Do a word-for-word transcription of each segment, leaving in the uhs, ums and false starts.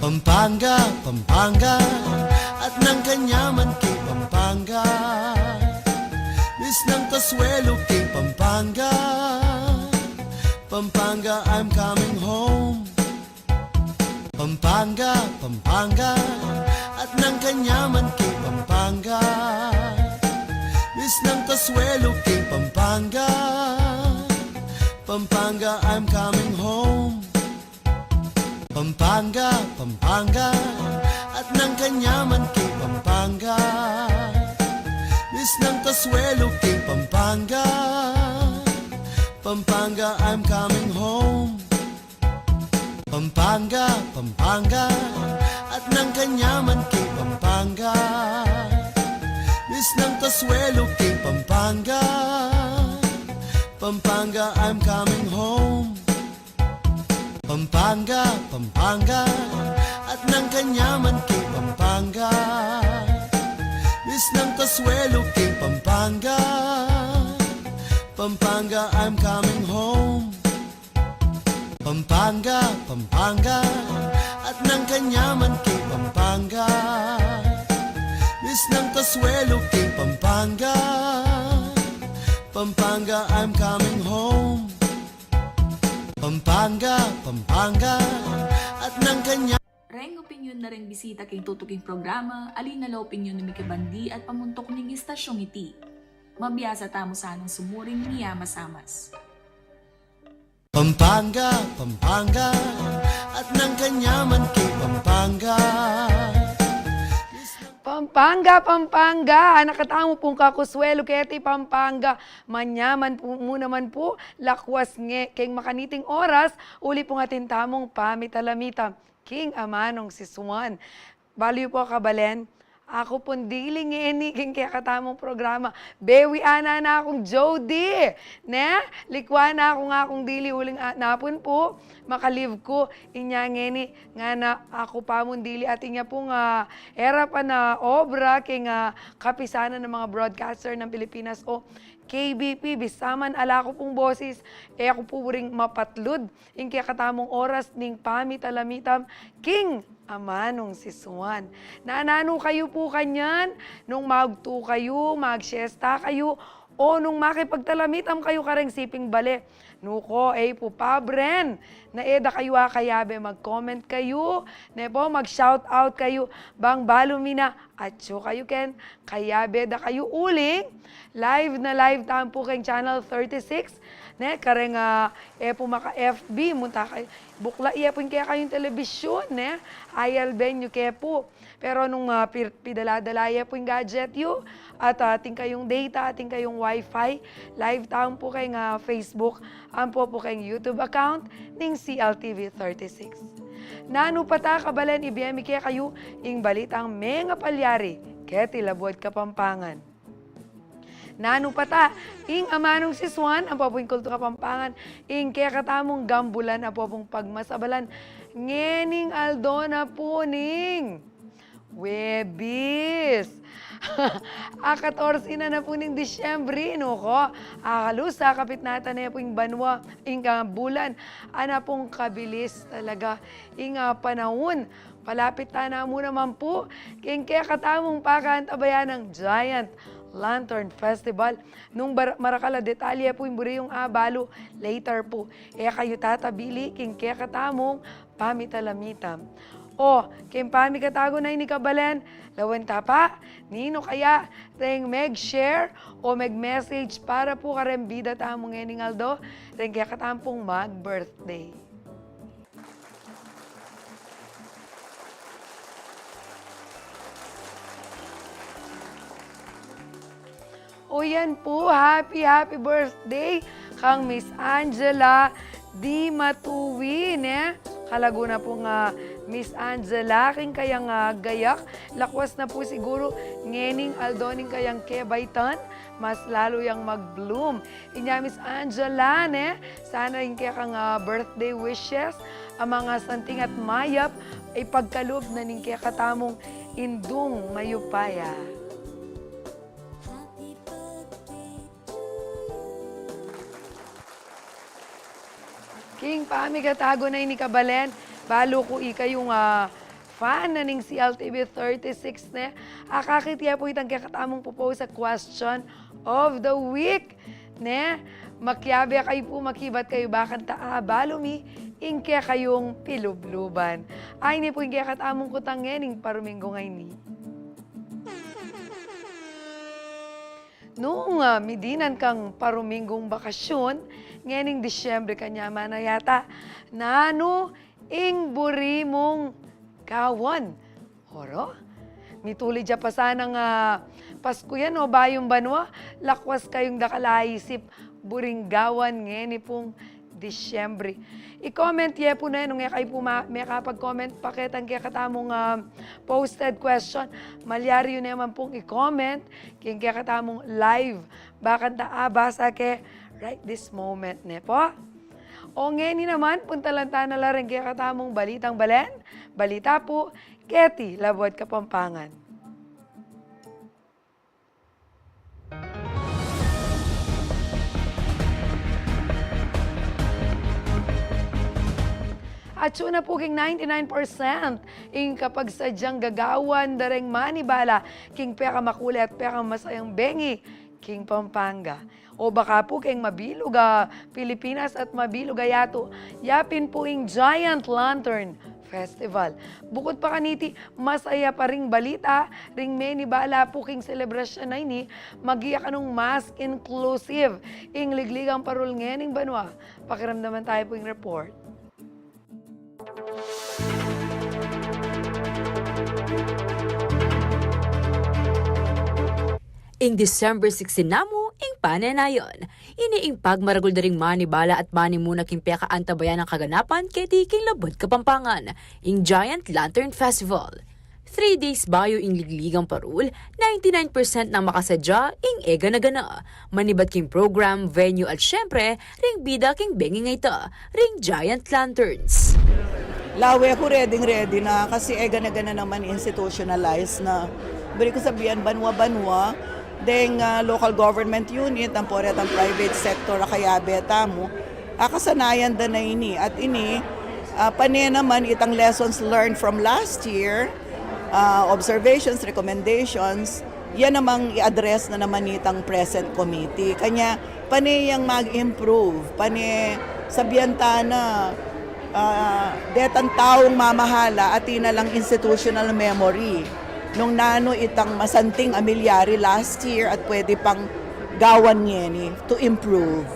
Pampanga, Pampanga, at nang kanyaman king Pampanga. Miss nang kasuelo king Pampanga. Pampanga, I'm coming home. Pampanga, Pampanga, at nang kanyaman king Pampanga. Miss nang kasuelo king Pampanga. Pampanga, I'm coming home. Pampanga, Pampanga, at nang kanyaman king Pampanga. Miss nang kasuelo king Pampanga. Pampanga, I'm coming home. Pampanga, Pampanga, at nang kanyaman king Pampanga. Miss nang kasuelo king Pampanga. Pampanga, I'm coming home. Pampanga, Pampanga, at nang kanyaman king Pampanga. Miss nang kasuelo king Pampanga. Pampanga, I'm coming home. Pampanga, Pampanga, at nang kanyaman king Pampanga. Miss nang kasuelo king Pampanga. Pampanga, I'm coming home. Pampanga, Pampanga, at nang kanya. Reng opinyon na reng bisita king tutuking programa, ali na la opinyon ning mikibandi at pamuntuk ning istasyong iti. Mabiasa tamu sanang sumuring miyamasamas. Pampanga, Pampanga, at nang kanyaman king Pampanga. Pampanga, Pampanga, anak katamu pung kakasuelo keti Pampanga. Manyaman pu mu naman pu, lakwas nge keng makaniting oras, uli pung atin tamung pamitalamitan king amanung sisuan. Balu yu pu, kabalen, aku pung dili ngeni king kekatamung programa. Bewi ana na kung Jody, ne? Likwan na kung akung dili uling a-, napun pu, maka-leave ku, inya ngeni, ngana aku pa mung dili atin ya pung, ah, e ra pa na obra king, ah, Kapisanan ng mga Broadcaster ng Pilipinas o K B P, bisa man ala ku pung bosis, e ku pu buring mapatlud ing kekatamung oras ning pamitalamitan king amanung sisuan. Nananu kayu pu kanyan, nung magtu kayu, magsiesta kayu, o nung makipagtalamitan kayu kareng siping bale. Nuko, e pu pabren, na e da kayu akayabe, mag-comment kayu, ne pu, mag-shout out kayu, bang balu mi na, atyu kayu ken, kayabe da kayu uling, live na live tamu pu keng Channel thirty-six, ne, kareng, ah, e pu maka-F B, munta kayu, buklat ye pu ing kekayung telebisyun, ne, ayalben yu ke pu. Pero nung, ah, pir-, pidala-dala ye pu ing gadget yu, at, ah, atin kayung data, atin kayung wifi, live tamu pu keng, ah, Facebook, ampo pu keng YouTube account ning C L T V thirty-six. Nanu pa ta, kabalen, ibie mi kekayu ing balitang mengapalyari keti labuad Kapampangan. Nanu pa ta, ing amanung sisuan, ampo pu ing Kultu Kapampangan, ing kekatamung gambulan, ampo pung pagmasabalan, ngening aldo na pu ning Webis. A katorse na na pu ning Disyembre, nuko. Akalus, akapit na ta ne pu ing banua, ing, ah, bulan. Ana pung kabilis talaga ing, ah, panaun. Palapit ta na mu naman pu king kekatamung pakaantabayan, ing Giant Lantern Festival. Nung bar-, marakal a detalye pu ing buri yung abalu, later pu. E kayu tatabili king kekatamung pamitalamitan. O, king pamikatagun a ini, kabalen, lawen ta pa, ninu kaya reng meg-share o meg-message para pu kareng bida tamu ngening aldo, reng kekatamung mag-birthday. O yan pu, happy, happy birthday kang Miss Angela Di Matuwi, ne? Kalagu na pung, ah, Miss Angela king kayang, ah, gayak. Lakwas na pu siguru ngening aldo ning kayang kebaitan, mas lalu yang mag-bloom. Inya Miss Angela, ne? Sana ing kekang, ah, birthday wishes, a mangasanting at mayap, ipagkalub na ning kekatamung indung mayupaya. King pamikatagun a ini, kabalen, balu ku ikayung, ah, fan na ning C L T V thirty-six, ne, akakit ye pu itang kekatamung pupusan a question of the week, ne. Makiabe kayu pu, makibat kayu, bakanta abalu mi ing kekayung pilubluban. Ayni pu ing kekatamung kutang ngening paruminggu ngeni. Nung, ah, midinan kang paruminggung bakasyun ngening Disyembre, kanyaman na yata, nanu ing buri mung gawan? Oro, mitulid ya pa sanang, ah, Pasku yan o bayung banua, lakwas kayung dakal a isip buring gawan ngeni pung Disyembre. I-comment ye pu ne nung e kayu pu ma-, mekapag-comment pa ketang kekatamung, ah, posted question. Malyari yu naman pung i-comment king kekatamung live, bakanta abasa ke right this moment, ne pu. O ngeni naman, puntalan ta na la reng kekatamung balitang balen. Balita pu keti Labuad Kapampangan. Atyu na pu king ninety-nine percent ing kapagsadyang gagawan da reng manibala king pekamakuli at pekamasayang bengi king Pampanga. O baka pu keng mabilug a Pilipinas at mabilug a yatu, yapin pu ing Giant Lantern Festival. Bukut pa kaniti, masaya pa ring balita ring menibala pu king selebrasyun a ini, maging kanung mas inclusive ing ligligang parul ngening banua. Pakiramdaman tayu pu ing report. Ing December sixteen namu, ing panenayan. Ini ing pagmaragul da ring manibala at manimuna king pekaantabayanan a kaganapan keti king Labuad Kapampangan, ing Giant Lantern Festival. Three days bayu ing ligligang parul, ninety-nine percent nang makasadya ing e gana-gana. Manibat king program, venue at syempre, ring bida king bengi ngeni, ring Giant Lanterns. Lawe ku, ready-ready na kasi e gana-gana naman, institutionalized na. Buri ku sabian, banua-banua, deng, ah, local government unit, ampo retang private sector a kayabe tamu, akasanayan da na ini. At ini, ah, pane naman itang lessons learned from last year, ah, observations, recommendations, yan namang i-address na naman nitang present committee. Kanya, pane yang mag-improve, pane sabian ta na, ah, detang taung mamahala, atin na lang institutional memory nung nanu itang masanting a milyari last year at pwede pang gawan ngeni to improve.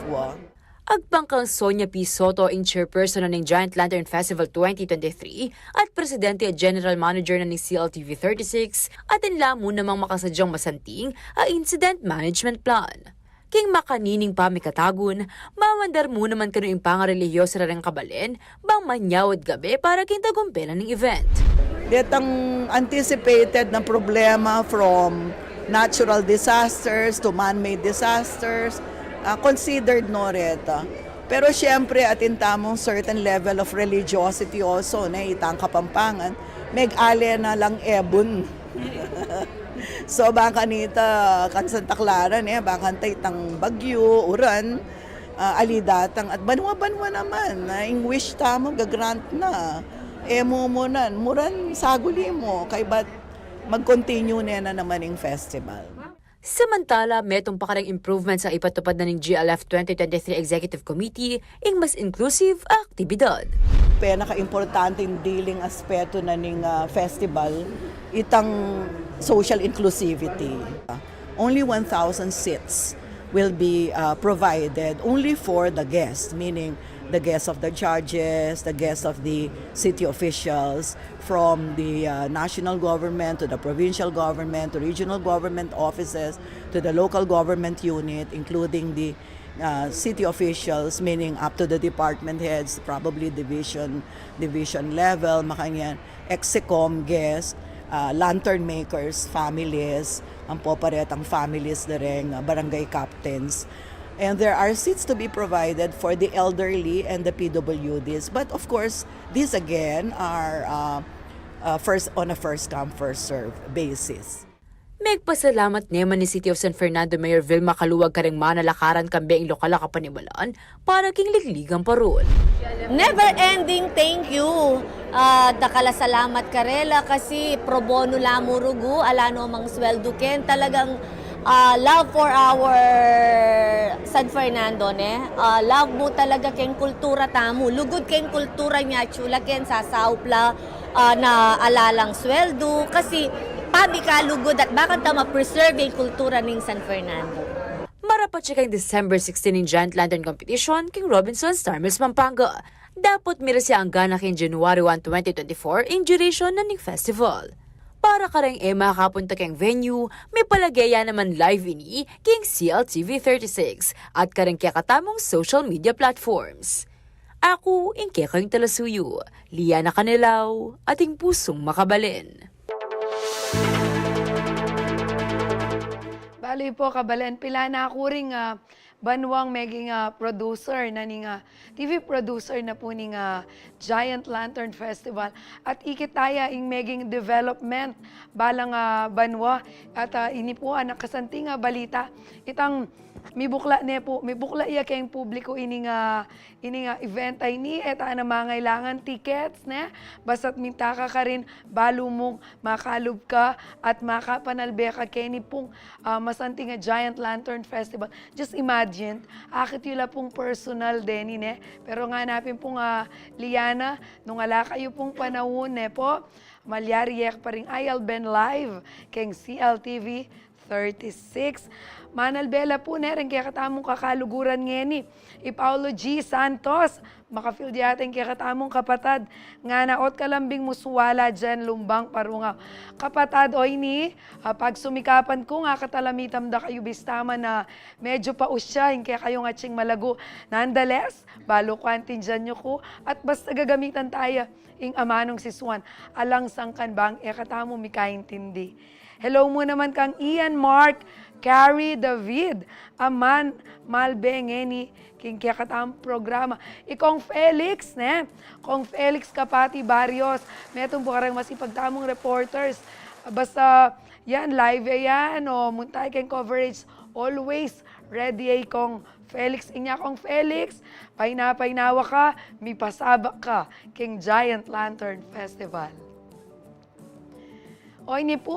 Agpang kang Sonia P Soto, ing chairperson na ning Giant Lantern Festival twenty twenty-three at presidente at general manager na ning C L T V thirty-six, atin la mu namang makasadyang masanting a incident management plan. King makanining pamikatagun, mamandar mu naman kanu ing pangarelihiyosu reng kabalen, bang manyawad gabe para king tagumpe na ning event. Detang anticipated na problema from natural disasters to man-made disasters, ah, considered no reta. Pero siyempre, atin tamung certain level of religiosity also, ne, itang Kapampangan, meg-ale na lang ebun. So, bang kanita, kan Santa Clara, ne, bang kanta itang bagyu, uran, ah, ali datang, at banua-banua naman, ah, ing wish tamu, ga-grant na. E mu munan, muran saguli mu, kaybat mag-continue ne na naman ing festival. Samantala, metung pa kareng improvements a ipatupad na ning G L F twenty twenty-three Executive Committee, ing mas inclusive a aktibidad. Pinaka-importanteng diling aspeto na ning, ah, festival, itang social inclusivity. Only one thousand seats will be, uh, provided only for the guests, meaning the guests of the judges, the guests of the city officials, from the, uh, national government to the provincial government to regional government offices to the local government unit, including the, uh, city officials, meaning up to the department heads, probably division, division level, makanyan, execom guests, uh, lantern makers, families, ampo pa retang families da reng, uh, barangay captains. And there are seats to be provided for the elderly and the P W Ds. But of course, these again are, uh, uh, first, on a first come, first serve basis. Megpasalamat ne man ing City of San Fernando Mayor Vilma Caluag kareng manalakaran kambe ing lokal a kapanibalan para king liglig a parul. Never ending thank you. Ah, dakal a salamat karela kasi pro bono la mu rugu, ala no mang sweldu ken. Talagang, ah, love for our San Fernando, ne? Ah, love mu talaga keng kultura tamu. Lugud keng kultura nia, atiu la ken sasaup la, ah, na ala lang sweldu, kasi pamikalugud at bakanta ma-preserve ing kultura ning San Fernando. Marapat ya keng December sixteen ing Giant Lantern Competition king Robinsons Star Mills, Pampanga. Dapot miras ya anggana keng January one, twenty twenty-four ing duration na ning festival. Para kareng e makapunta keng venue, mipalage ya naman live ini king C L T V thirty-six at kareng kekatamung social media platforms. Aku ing kekayung talasuyu, Liana Canelao, ating pusung makabalen. Bale pu, kabalen, pila na ku ring, ah, banwang meging, ah, producer na ning, ah, T V producer na pu ning, ah, Giant Lantern Festival. At ikit taya ing meging development balang, ah, banwa. At, ah, ini pu, ah, ing kasanting, ah, balita. Itang mibukla ne pu, mibukla ya keng publiku ining, ah, ining, ah, event a ini, e ta na mangailangan tickets, ne? Basta't minta ka karin, balu mung makalub ka at makapanalbe ka keni pung, ah, masanting a Giant Lantern Festival. Just imagine, akit yu la pung personal deni, ne? Pero ngana pin pung, ah, Liana, nung ala kayu pung panaun, ne pu, malyari ye ka pa ring I L B N Live keng C L T V thirty-six. Manalbe la pu, ne, reng kekatamung kakaluguran ngeni, i Paulo G Santos, maka-field yata ing kekatamung kapatad. Ngana, ot kalambing mu suwala dian lumbang parungaw. Kapatad, o ini, ah, pagsumikapan ku, ngakatalamitan da kayu bista man a medyu paus ya ing kekayung atsing malagu. Nonetheless, balu ku aintindian yu ku, at basta gagamitan taya ing amanung sisuan, alang sangkan bang e katamu mikaintindi. Hello mu naman kang Ian Mark, Carrie David, a manalbe ngeni king kekatamung programa. I Kong Felix, ne? Kong Felix Kapati Barrios, metung pu kareng masipag tamung reporters. Basta yan, live ya yan, o munta keng coverage, always ready ya i Kong Felix. Inya Kong Felix, painawa-painawa ka, mipasabak ka keng Giant Lantern Festival. O ini pu,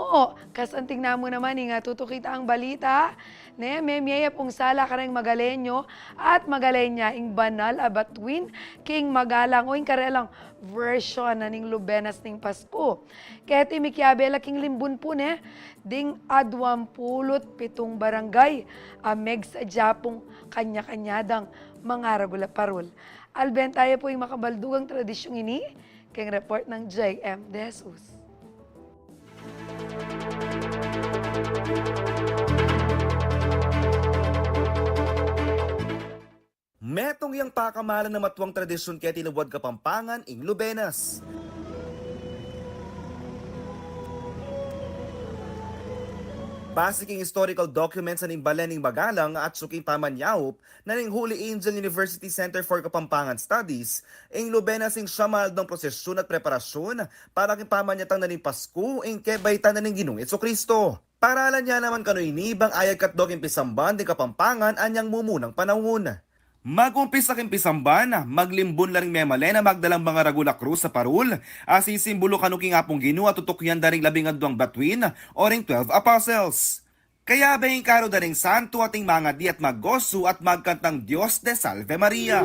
kasanting na mu naman ing tutuki tang balita, ne, memie ya pung sala kareng Magalenyo at Magalenya ing banal a batuin king magalang o ing karelang version na ning lubenas ning Pasku. Keti mikiabe la king limbun pu, ne, ding adwang pulu't pitung barangay a megsadya pung kanya-kanya dang mangaragul a parul. Alben taya pu ing makabaldugang tradisyung ini, keng report nang J M De Jesus. Metung yang pakamalan a matuang tradisyun keti luwad Kapampangan ing lubenas. Base king historical documents na ning balen ning Magalang at suking pamanyaup na ning Holy Angel University Center for Kapampangan Studies, ing lubenas ing siyam a aldo nang prosesyun at preparasyun para king pamanyatang na ning Pasku, ing kebaitan na ning Ginung Jesucristo. Paralan ya naman kanu ini bang ayag katdo king pisamban ding Kapampangan anyang mumunang panaun. Mag-umpisa king pisamban, maglimbun la ring memalen a magdalang mangaragul a krus a parul, a sisimbulu kanu king Apung Ginu a tutukyan da ring labing adwang batuin o ring twelve apostles. Kayabe ing karu da ring santu ating mangadi at maggosu at magkantang Dios te salve Maria.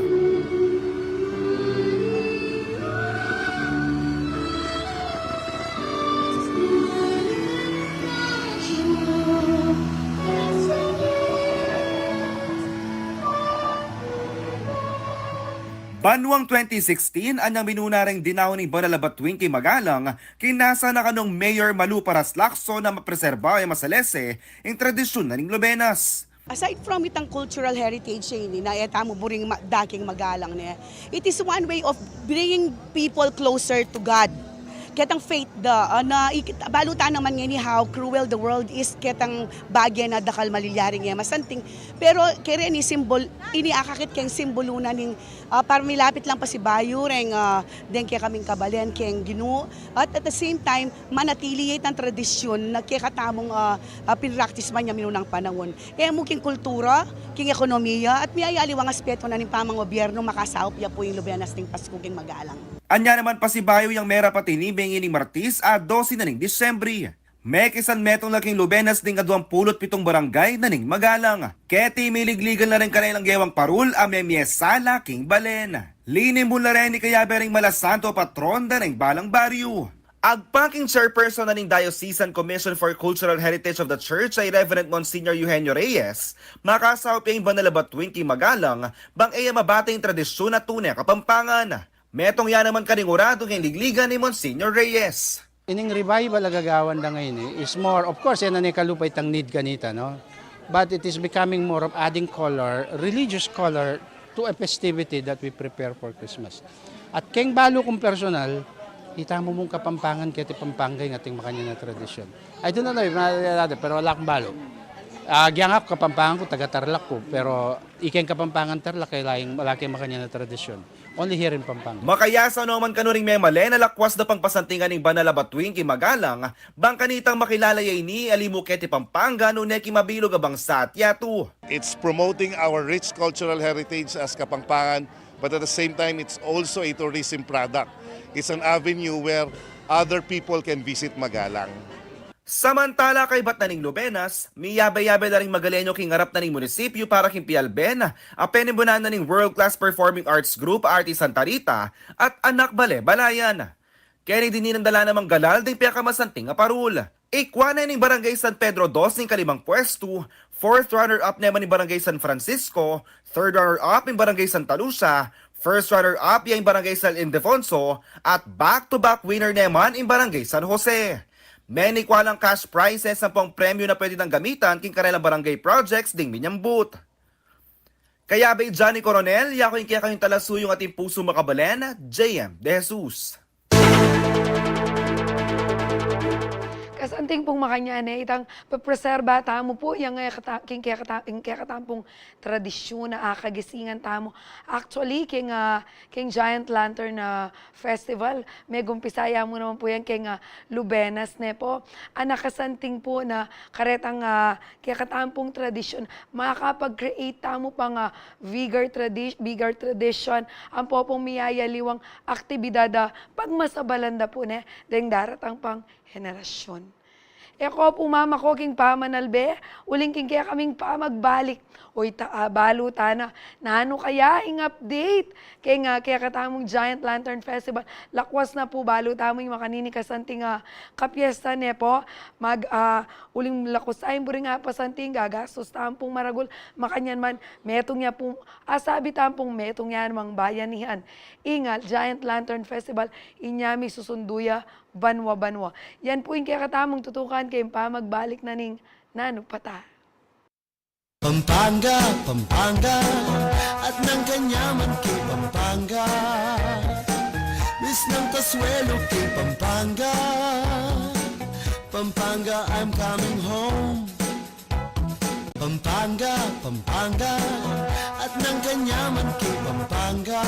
Banwang twenty sixteen, anyang minuna reng dinaun ning banal a batuin king Magalang, kinasa na kanung Mayor Malu Paras Lacson a mapreserba o masalese ing tradisyun na ning lubenas. Aside from itang cultural heritage ini na e tamu buring ma-, daking Magalang, ne, it is one way of bringing people closer to God. Ketang fate da, ah, na ikit-, balu ta naman ngeni how cruel the world is, ketang bage na dakal malilyaring e masanting. Pero keni simbol, ini akakit keng simbolu na ning, ah, para milapit lang pasibayu reng, ah, deng kekaming kabalen keng Ginu. At at the same time, manatili ya itang tradisyun na kekatamung, ah, ah, pinraktis man ya minunang panaun. E mu king kultura, king ekonomiya, at miyayaliwang aspeto na ning pamangobyernu makasaup ya pu ing lubenas ning Pasku king magalang. Anya naman pasibayu yang merapat ini bengi ning Martis a dose na ning Disyembre. Mekisan metung la king lubenas ning aduang pulu't pitung barangay na ning magalang. Keti miligligan la ring kanilang gewang parul a memyesa la king balen. Linimun la reni kayabe ring malasantu a patron da ring balang baryu. Agpang king chairperson na ning Diocesan Commission for Cultural Heritage of the Church ay Reverend Monsignor Eugenio Reyes, makasaup ya ing banal a batuing king magalang, bang e ya mabate ing tradisyun a tune a Kapampangan. Metung ya naman kaning uradu king ligligan ni Monsignor Reyes. Ining revival a gagawan da ngeni is more, of course, yan ang ikalupa itang need kanita, no? But it is becoming more of adding color, religious color, to a festivity that we prepare for Christmas. At keng balu kung personal, itamu mung Kapampangan keti Pampanga ing ating makanyan a tradisyon. I don't know if naalala, pero ala kung balu. Ah, agyang aku Kapampangan ku, taga Tarlac ku, pero ikeng Kapampangan Tarlac, kailaing ala keng makanyan a tradisyon. Only here in Pampanga. Makayasa no man kanu ring memalen a lakwas da pang pasantingan ning banal a batuing king magalang, bang kanitang makilala ya ini, ali mu keti Pampanga, nune king mabilug a bangsa at yatu. It's promoting our rich cultural heritage as Kapampangan, but at the same time, it's also a tourism product. It's an avenue where other people can visit Magalang. Samantala kaybat na ning lubenas, miyabe-yabe la ring Magalenyo king arap na ning munisipyu para king pialben a penimbunan na ning World Class Performing Arts Group, Arte Santa Rita, at Anak Bale-balayan. Keni dininan da la namang galal ding pekamasanting a parul. Ikwa ne ning Barangay San Pedro dos ing kalimang pwestu, fourth runner-up ne man ing Barangay San Francisco, third runner-up ing Barangay Santa Lucia, first runner-up ya ing Barangay San Ildefonso, at back-to-back winner ne man ing Barangay San Jose. Menikwa lang cash prizes ampong premyu na pwede nang gamitan king karelang barangay projects ding minyambut. Kayabe i Johnny Coronel, yaku ing kekayung talasuyung at ing pusung makabalen, J M De Jesus. Kasanting pung makanyan e, itang pepreserba tamu pu yang, eh, kata-, king kekata-, king kekatampung tradisyun a kagisingan tamu. Actually, king, ah, king Giant Lantern, ah, Festival, megumpisa ya mu naman pu yan king, ah, lubenas ne pu. Ana kasanting pu na karetang, ah, kekatampung tradisyun, makapag-create tamu pang, ah, bigger tradi-, bigger tradition, ampo pung miyayaliwang aktibidad a pagmasabalan da pu ne deng daratang pang henerasyun. E ko pu mamako king pamanalbe, uling king kekaming pamagbalik. Oy, ta-, ah, balu ta na, nanu kaya ing update keng, ah, kekatamung Giant Lantern Festival? Lakwas na pu, balu tamu ing makanini kasanting, ah, kapiesta ne pu. Mag-, ah, uling lakwas ta ing buri nga pasanting, gagastus tampung maragul. Makanyan man, metung ya pu, asabi tampung metung ya namang bayanihan. Ing, ah, Giant Lantern Festival, inya misusundu ya banwa-banwa. Yan pu ing kekatamung tutukan king pamagbalik na ning Nanu Pata. Pampanga, Pampanga, at nang kanyaman king Pampanga. Miss ng Tasuelo king Pampanga. Pampanga, I'm coming home. Pampanga, Pampanga, at nang kanyaman king Pampanga.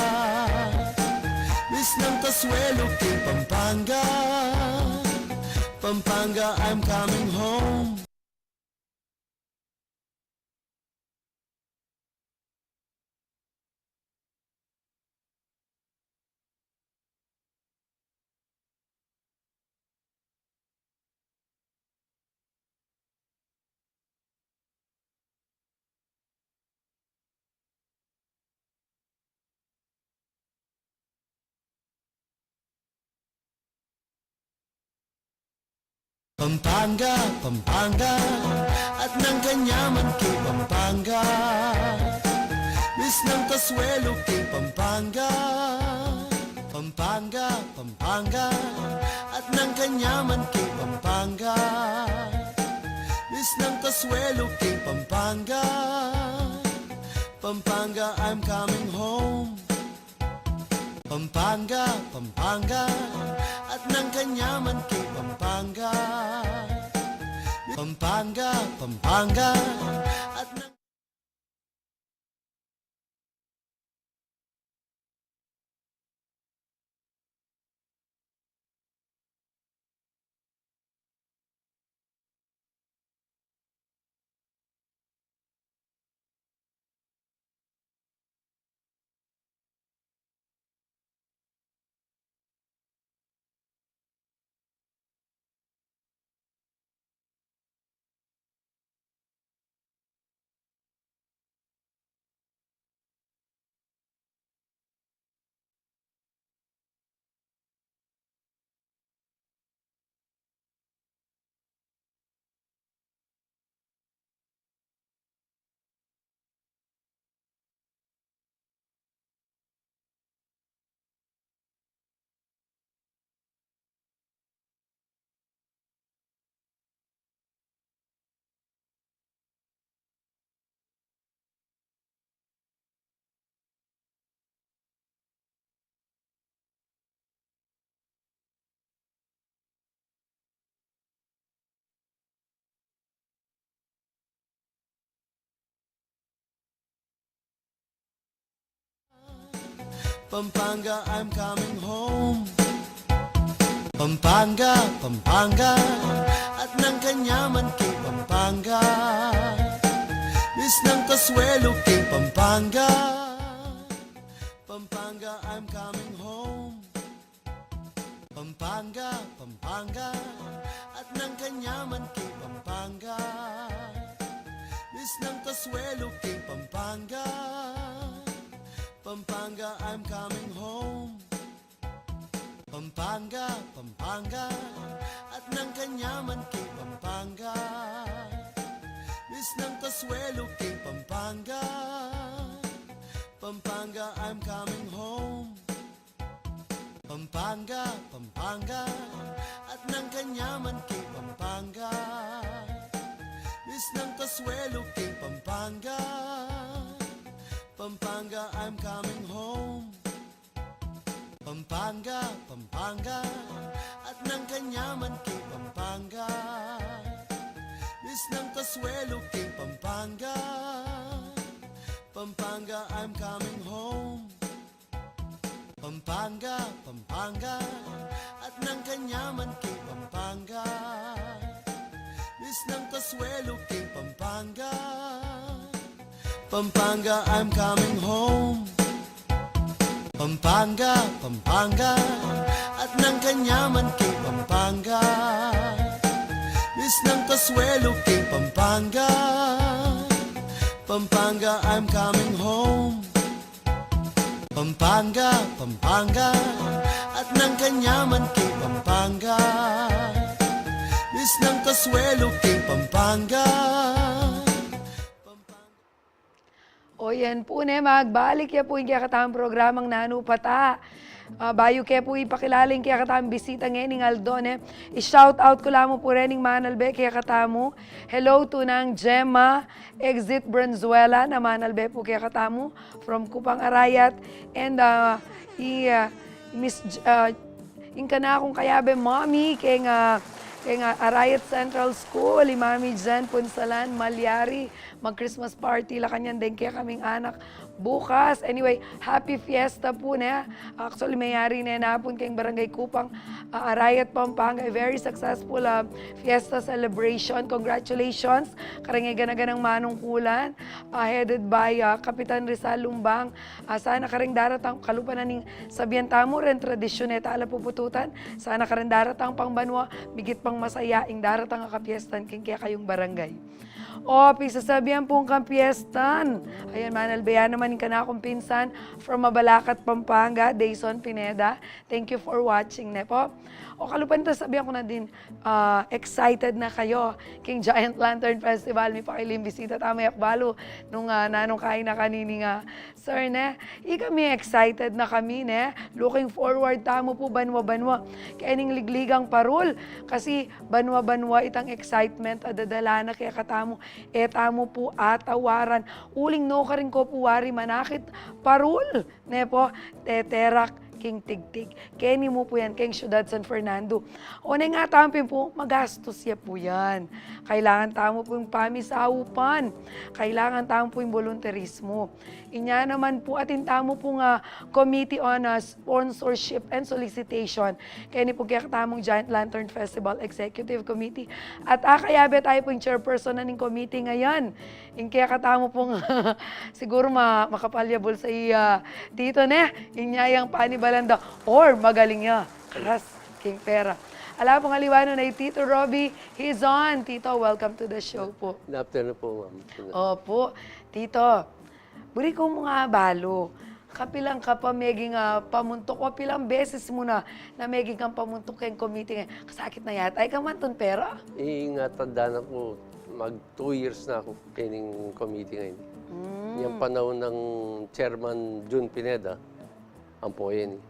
Miss ng Tasuelo king Pampanga. Pampanga, I'm coming home. Pampanga, Pampanga, at nang kanyaman king Pampanga. Miss ng Tasuelo king Pampanga. Pampanga, Pampanga, at nang kanyaman king Pampanga. Miss ng Tasuelo king Pampanga. Pampanga, I'm coming home. Pampanga, Pampanga, at Nang kanyaman king Pampanga, Pampanga, Pampanga, at nang Pampanga, I'm coming home. Pampanga, Pampanga, at nang kanyaman king Pampanga. Miss ng kasuelo king Pampanga. Pampanga, I'm coming home. Pampanga, Pampanga, at nang kanyaman king Pampanga. Miss ng kasuelo king Pampanga. Pampanga, I'm coming home. Pampanga, Pampanga, at nang kanyaman king Pampanga. Miss ng kasuelo king Pampanga. Pampanga, I'm coming home. Pampanga, Pampanga, at nang kanyaman king Pampanga. Miss ng kasuelo king Pampanga. Pampanga, I'm coming home. Pampanga, Pampanga, at nang kanyaman king Pampanga. Miss ng kasuelo king Pampanga. Pampanga, I'm coming home. Pampanga, Pampanga, at nang kanyaman king Pampanga. Miss ng kasuelo king Pampanga. Pampanga, I'm coming home. Pampanga, Pampanga, at nang kanyaman king Pampanga. Miss ng kasuelo king Pampanga. Pampanga, I'm coming home. Pampanga, Pampanga, at nang kanyaman king Pampanga. Miss ng kasuelo king Pampanga. Pampanga. O yan pu ne, magbalik ya pu ing kekatamung programang Nanu Pata. Ah, bayu ke pu ipakilala ing kekatamung bisita ngening aldo ne, i-shout out ku la mu pu ring manalbe kekatamu. Hello to nang Gemma, Exit Bronzuela, na manalbe pu kekatamu from Cupang, Arayat. And, ah, i, ah, Miss J-, ah, ing kanakung kayabe, Mommy, keng, ah, keng, ah, Arayat Central School, i Mommy Jen Punsalan Malyari, mag-Christmas party la kanyan deng kekaming anak bukas. Anyway, happy fiesta pu ne. Actually, mayari ne napun keng Barangay Cupang, ah, Arayat, Pampanga, a very successful, ah, fiesta celebration. Congratulations kareng e gana-ganang manungkulan, ah, headed by, ah, Kapitan Rizal Lumbang. Ah, sana kareng daratang, kalupa na ning sabian tamu reng tradisyun e ta la pupututan, sana kareng daratang pang banua, migit pang masaya ing daratang a kapiestan keng kekayung barangay. O, pisasabian pung kapiestan. Ayan, manalbe ya naman ing kanakung pinsan from Mabalacat, Pampanga, Dayson Pineda. Thank you for watching, ne po? O, kalupa nita, sabian ku na din, ah, excited na kayu keng Giant Lantern Festival. Mipakailing bisita tamu, e ku balu nung, ah, nanung kaina kanini nga, sir, ne? Ikami excited na kami, ne? Looking forward tamu pu banua-banua kening liglig a parul. Kasi banua-banua itang excitement a dadala na kekatamu. E tamu pu atawaran. Uling nukarin ko pu wari manakit parul, ne po, teterak king tigtig. Keni mu pu yan, keng syudad San Fernando. O, ne nga tamu pin pu, magastus ya pu yan. Kailangan tamu pung pamisaupan. Kailangan tamu pung boluntarismo. Inya naman pu, atin tamu pung, ah, Committee on, ah, Sponsorship and Solicitation. Keni pu kekatamung Giant Lantern Festival Executive Committee. At, ah, kayabe tayu pung chairperson na ning committee ngeni. Ing kekatamu pung siguru ma-, makapal ya bulsa i, ah, Tito, ne? Inya yang panibalan da. Or, magaling ya. Karas king pera. Ala pung aliwa nu na i Tito Robbie Hizon. Tito, welcome to the show pu. Good afternoon po, ma'am. Opu. Tito, buri ku mu nga balu, kapilan ka pa meging, ah, pamuntuk, o pilang beses mu na, na meging kang pamuntuk keng committee ngeni? Kasakit na yata ika mantu, pero? Ing atandanan ku, mag two years na ku kening committee ngeni. Mm. Yang panaun nang Chairman Jun Pineda, ampo ini.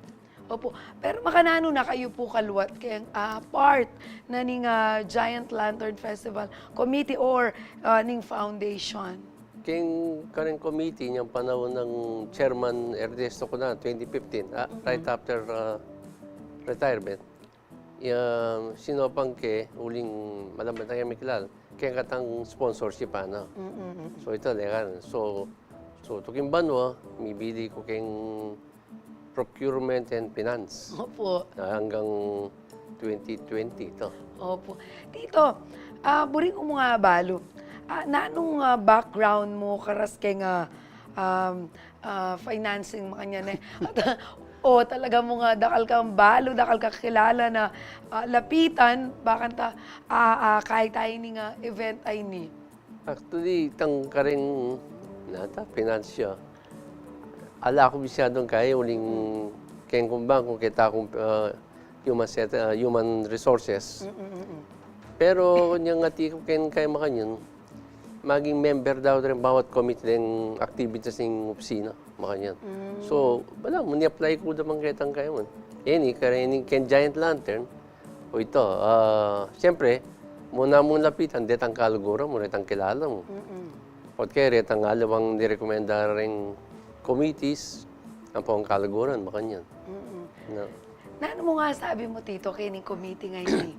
Opu. Pero makananu na kayu pu kaluat keng, ah, part na ning, ah, Giant Lantern Festival Committee or, ah, ning foundation? Keng kareng committee, yang panaun nang Chairman Ernesto Cunanan, twenty fifteen, ah, mm-mm, right after, ah, retirement. Ya, sinopan ke, uling malaman tang mikilala, keng katang sponsorship, ano. Mm, mm, mm. So, ita, lekan. So, so, tuking banua, mibili ku keng procurement and finance. Opu. Ah, hanggang twenty twenty to. Opu. Tito, ah, buri ku mu nga balu. Ah, nanung, ah, background mu karas keng, ah, um, ah, financing, makanyan e? At, ah, o, talaga mu nga, ah, dakal kang balu, dakal kang kilala na, ah, lapitan, bakanta ta, ah, ah, kaya tayu ning, ah, event a ini. Actually, itang kareng, nata, financial. Ala ku masyadung kaya, uling keng kumbang ku, keta kung, ah, human set-, ah, human resources. Mm, mm, mm, mm. Pero, nyang ati ku keng kaya makanyan, maging member daw rin bawat committee ning activities ning opisina, makanyan. Mm. So, wala, muni-apply ku damang ketang kaya man. Ini, kareni, keng Giant Lantern, o ita, ah, siyempre, muna mung lapitan, detang kaluguran mu, retang kilala mu. Mm-mm. Potke, retang aliwang nirekomenda ring committees, ampong kaluguran, makanyan. Mm-mm. Na. Nanu mu nga sabi mu, Tito, keni committee ngeni?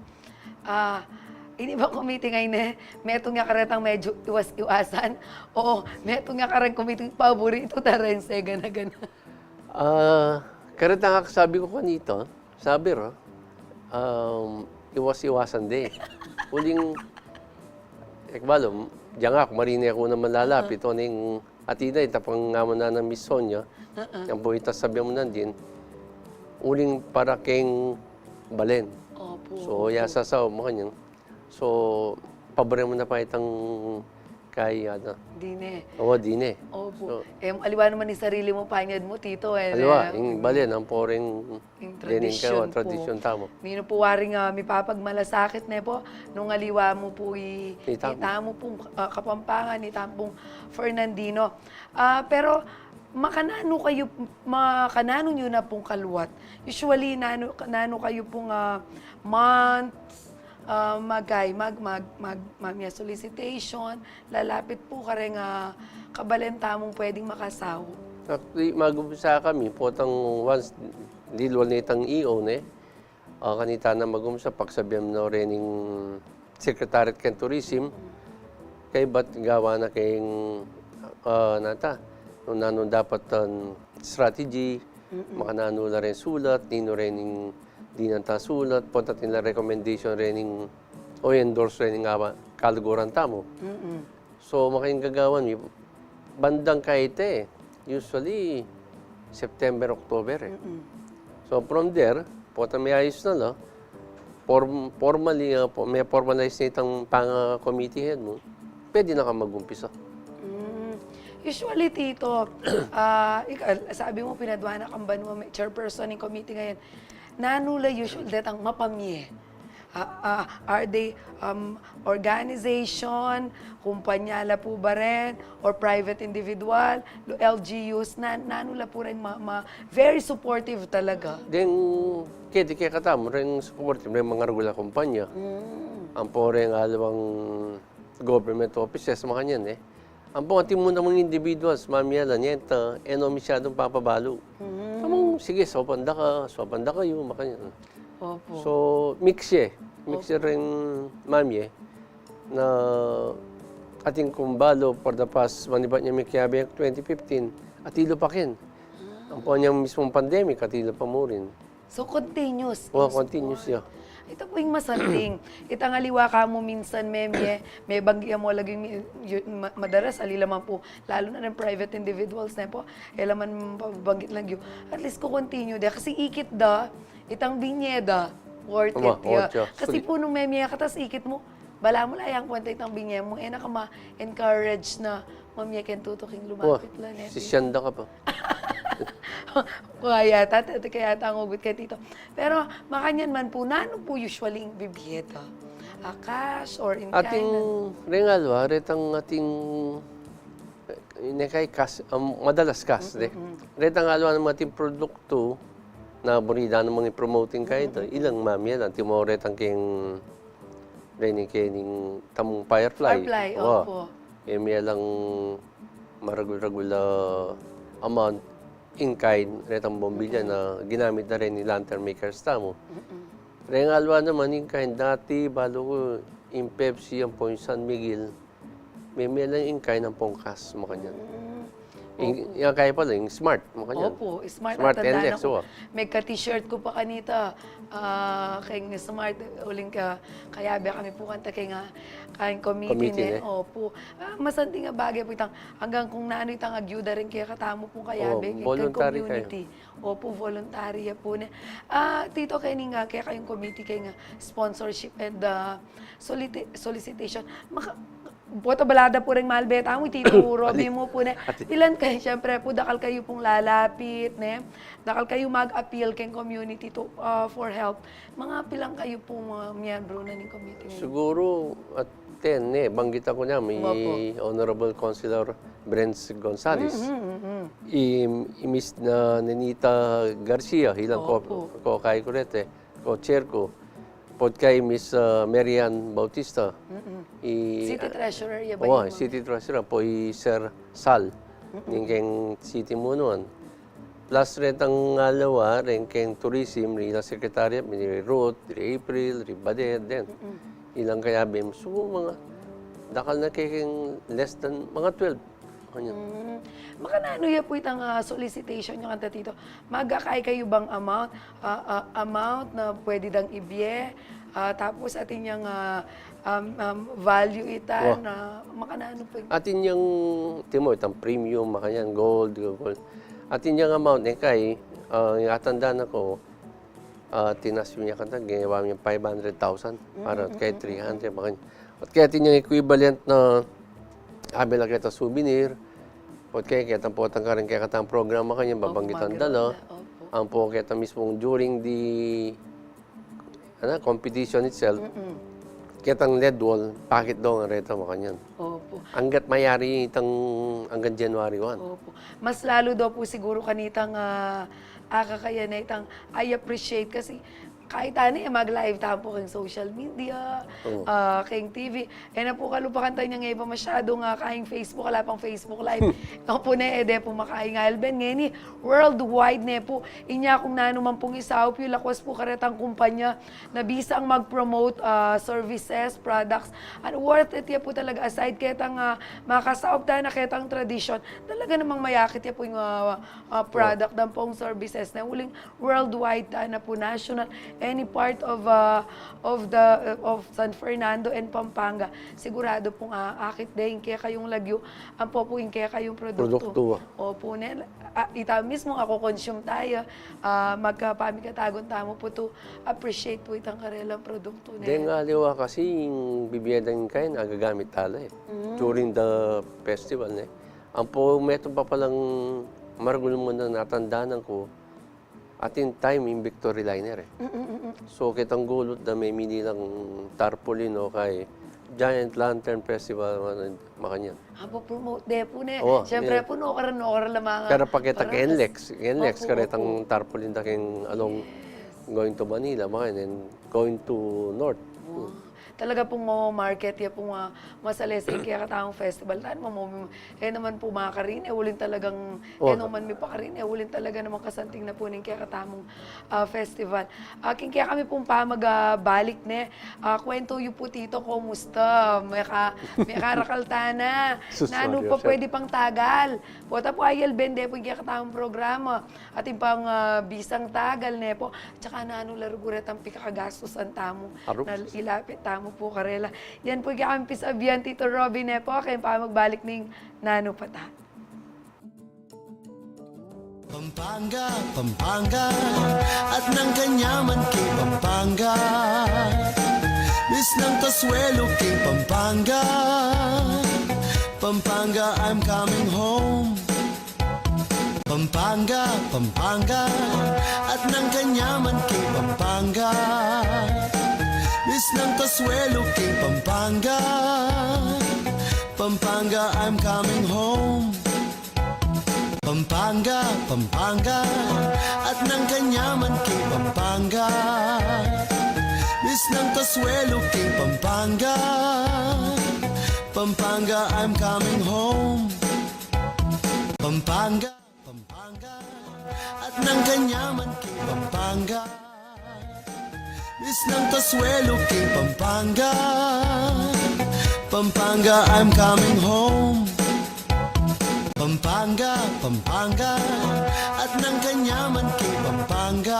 Ah, ini bang committee ngeni, metung ya karetang medyu iwas-iwasan? O metung ya kareng committee paborito ta rin, segana-gana? Ah, karetang sabi ku kanita, sabi ra, um, iwas-iwasan de. Uling, e ku balu, dyan nga ku, marine ku naman lalapit, o ning atin na, itapang nga mu na ng misyon niya, uh-uh, yang po ita sabi mu nandin, uling para keng balen. Opu, so, opu. Ya sasaw, makanyan. So, pabore mu na pa itang kay, ano. Dine. O, dine. Opu. So, e, aliwa naman ing sarili mu, panyad mu, Tito, e. Aliwa, ing balen, ampo ring ing dening tradisyon kaya, pu. Tradisyon tamu. Ninu pu waring, ah, mipapagmalasakit, ne pu? Nung aliwa mu pu i, itamu, itamu pung, ah, Kapampangan, itamu pung Fernandino. Ah, pero, makananu kayu, makananu yu na pung kaluat? Usually, nanu, nanu kayu pung, ah, months, ah, magay, mag, mag, mag, mamye solicitation, lalapit pu kareng, ah, kabalen tamung pwedeng makasau? Actually, mag-umpisa kami, potang once, lilwal nitang E O, ne? Ah, kanita na mag-umpisa, pagsabian na rin ning Secretariat keng Tourism, kaybat gawa na keng, ah, nata, nung nanu dapat, ah, strategy, mm-mm, makananu la ring sulat, ninu rin ing dinan ta sulat, pota atin la recommendation rin ing, o endorse rin ing awa, kaluguran tamu. Mm-mm. So, makanyan gagawan mi, bandang kayta, usually, September, October, e. Mm-mm. So, from there, pota miyayus na la, form-, formally, ah, po-, me-formalize na itang pang, ah, committee head mu, pwede na kang mag-umpisa. Mm. Usually, Tito, ah, ika-, sabi mu, pinadua na kang banua, me-, chairperson ning committee ngeni. Nanu la usual detang mapamye? Ah, ah, are they, um, organization, kumpanya la pu ba rin, or private individual, L G Us, na, nanu la pu rin ma-, ma-, very supportive talaga? Deng, keti kekatamu, ring supportive, ring mangarugu la kumpanya. Mm. Ampo ring aliwang government offices, makanyan, e. Ampo atin mu namang individuals, mamye la, nyeta, e no masyadung papabalu. Mm. Tamang sige, saupan da ka, saupan da kayu, makanyan. Opo. So, mix ye. Mix ye Opo. ring mamye na atin kung balu for the past, manibat ne mi kiyabe twenty fifteen, atilu pa ken. Ampo nya mismung pandemic, atilu pa murin. So, continuous Wa, yung continuous support. ya. Ita pu ing masanting. Itang aliwa ka mu minsan, Mem, ye, mebanggi mu lagi, yu-, ma-, madalas, ali la man pu, lalu na ring private individuals ne pu, e la man pabanggit lagyu. At least ku-continue de. Kasi ikit da, itang binye da, worth Ama, it ya. worth ya. Kasi Sulit. pu nung memye ka tas ikit mu, balamu la yang kwenta itang binye mu, e na ka ma-encourage na mamye ken tutuking Wa, lumapit la, ne? sisyan da ka pa. Kaya yata, te-, kaya yata ang ugut kay Tito. Pero, makanyan man pu, nanu pu usually ing bibie da? Ah, cash or in Ating kind? ring alwa, retang ating, eh, ne kay cash, um, madalas cash, de. Mm-mm. Retang alwa ng ating produktu na buri da namang i-promote ing kay, Mm-mm. ilang mamye lang, timo retang king, reni kening tamung Firefly. Firefly, Wa. opo. E, mie lang maragul-ragul a amount in kind, retang bombilya Mm-mm. na ginamit na rin ni lantern makers tamu. Mm-mm. Reng alwa naman in kind, dati, balu ku, in Pepsi, ampo in San Miguel, mie, mie lang in kind ampong cash, makanyan. Mm. In, Opo. yang kaya pala, in Smart, makanyan. Opo, Smart. Smart At tandaan N L X, ako, wa. Megka-t-shirt ku pa kanita, ah, keng Smart, uling ka, kayabe kami pu kanta keng, ah, keng committee Committee ne. ne. Opo. Ah, masanting a bage pu itang, anggang kung nanu itang agyuda rin kekatamu pung kayabe, Oh, keng voluntary kayo. community. Opo, voluntary ya pu ne. Ah, Tito, kening, ah, kekayung committee keng, ah, sponsorship and, ah, soliti-, solicitation. Maka-, pota balada pu ring malbe tamu, Tito Roby Ali. mu pu ne. Ati- Pilan kayu, siyempre pu, dakal kayu pung lalapit, ne? Dakal kayu mag-appeal keng community to, ah, for help. Mga pilan kayu pung mga miyembro na ning committee na yun? Siguro, at ten, eh, banggit ku na, mi Opo. Honorable Councilor Brens Gonzales. Mm, mm, mm, mm. I, i Miss na Nenita Garcia, ilang ko, Opo. ko kay kurete, ko chair ku. Pot kay Miss, ah, Marian Bautista. Mm, mm. I, City ah, Treasurer ya ba wa, yun, City Ma'am? Treasurer po, i Sir Sal. Mm, mm. Ning keng City Munuan. Plus, retang aliwa, reng keng tourism, ri ilang secretariat, mi ri Ruth, ri April, ri Badet, den. Mm-mm. Ilang kayabe, so, mga, dakal na keng less than, mga twelve. Kanyan. Mm. Makananu ya pu itang, ah, solicitation yu kanta, Tito? Magakay kayu bang amount, ah, ah, amount na pwede dang ibie? Ah, tapos atin yang, ah, um, um, value ita Wa. na makananu pu ing Atin yang, timo, itang premium, makanyan, gold, gold. Atin yang amount ne kay, ah, atanda na ku, ah, tinas yu ne kanta, ginawa mi yang five hundred thousand, para Mm, mm, kay mm, mm, three hundred, mm. makanyan. At kaya atin yang equivalent na, abe la keta souvenir, at kaya keta potang karin kekatang programa kanyan, Opo, babanggitan da la. maganda. Opo. Ampo keta mismung during the ano, competition itself, Mm-mm. ketang lead wall, pakit do nga reta makanyan. Opo. Anggat mayari itang anggang January one. Opo. Mas lalu do pu siguru kanitang, ah, akakaya na itang I appreciate kasi kahit ano, eh, mag-live tamu pu keng social media, Oo. ah, keng T V. E na pu kalupa kanta inyang e pa masyadung, ah, keng Facebook, ala pang Facebook Live. Opo ne, e de pu makaing alben ngeni, worldwide ne pu. Inya kung nanu man pung isaup yu, lakwas pu karetang kumpanya na bisang mag-promote, ah, services, products. And worth it ya pu talaga, aside ketang, ah, makasaup tana ketang tradisyon, talaga namang mayakit ya pu ing, ah, ah, product dan pung services na uling worldwide tana pu, national, any part of, ah, of the, of San Fernando and Pampanga. Sigurado pung, ah, akit de ing kekayung lagyu, ampo pu ing kekayung produktu. Produktu, ah. Opo ne, ah, ita mismu ako consume tayo, ah, magkapamikatagun tamu pu to appreciate pu itang karelang produktu ne. Deng aliwa kasi ing bibie dang kaya agagamit tala, eh. Mm. During the festival, eh. Ampo metung pa palang maragul mu na natandanan ku, atin time ing victory liner, eh. Mm, mm, mm, mm. So, ketang gulut da memili lang tarpaulin o kay Giant Lantern Festival, mga, makanyan. Ampo promote de pu ne. Oo, Siyempre yeah. pu, nukaran, nukaran la mga Pero paketa keng NLEX, NLEX, Opo, karetang opo. tarpaulin da keng along Yes. going to Manila, makanyan, and going to North. Wow. Talaga pung mama-market ya pung, ah, masalese ing kekatamung festival. Tana, mama, e naman pu makarin, e uling talagang, e naman mipakarin, e uling talaga namang kasanting na pu ning kekatamung, ah, festival. Ah, king kekami pung pamagbalik, ne, ah, kwentu yu pu, Tito, kumusta? Meka-, mekarakal tana. Nanu pa pwede pang tagal? Pota pu, ayal bende pu ing kekatamung programa. Atin pang, ah, bisang tagal, ne pu. Tsaka nanu la ruguri itang pikakagastusan tamu na ilapit tamu pu karela. Yan pu ing kekami pung sasabian, Tito Robby, ne pu, keng pamagbalik ning Nanu pa ta. Pampanga, Pampanga, at nang kanyaman king Pampanga. Misnang kasuelo king Pampanga. Pampanga, I'm coming home. Pampanga, Pampanga, at nang kanyaman king Pampanga. Misnang kasuelo king Pampanga. Pampanga, I'm coming home. Pampanga, Pampanga, at nang kanyaman king Pampanga. Misnang kasuelo king Pampanga. Pampanga, I'm coming home. Pampanga, Pampanga, at nang kanyaman king Pampanga. Misnang kasuelo king Pampanga. Pampanga, I'm coming home. Pampanga, Pampanga, at nang kanyaman king Pampanga.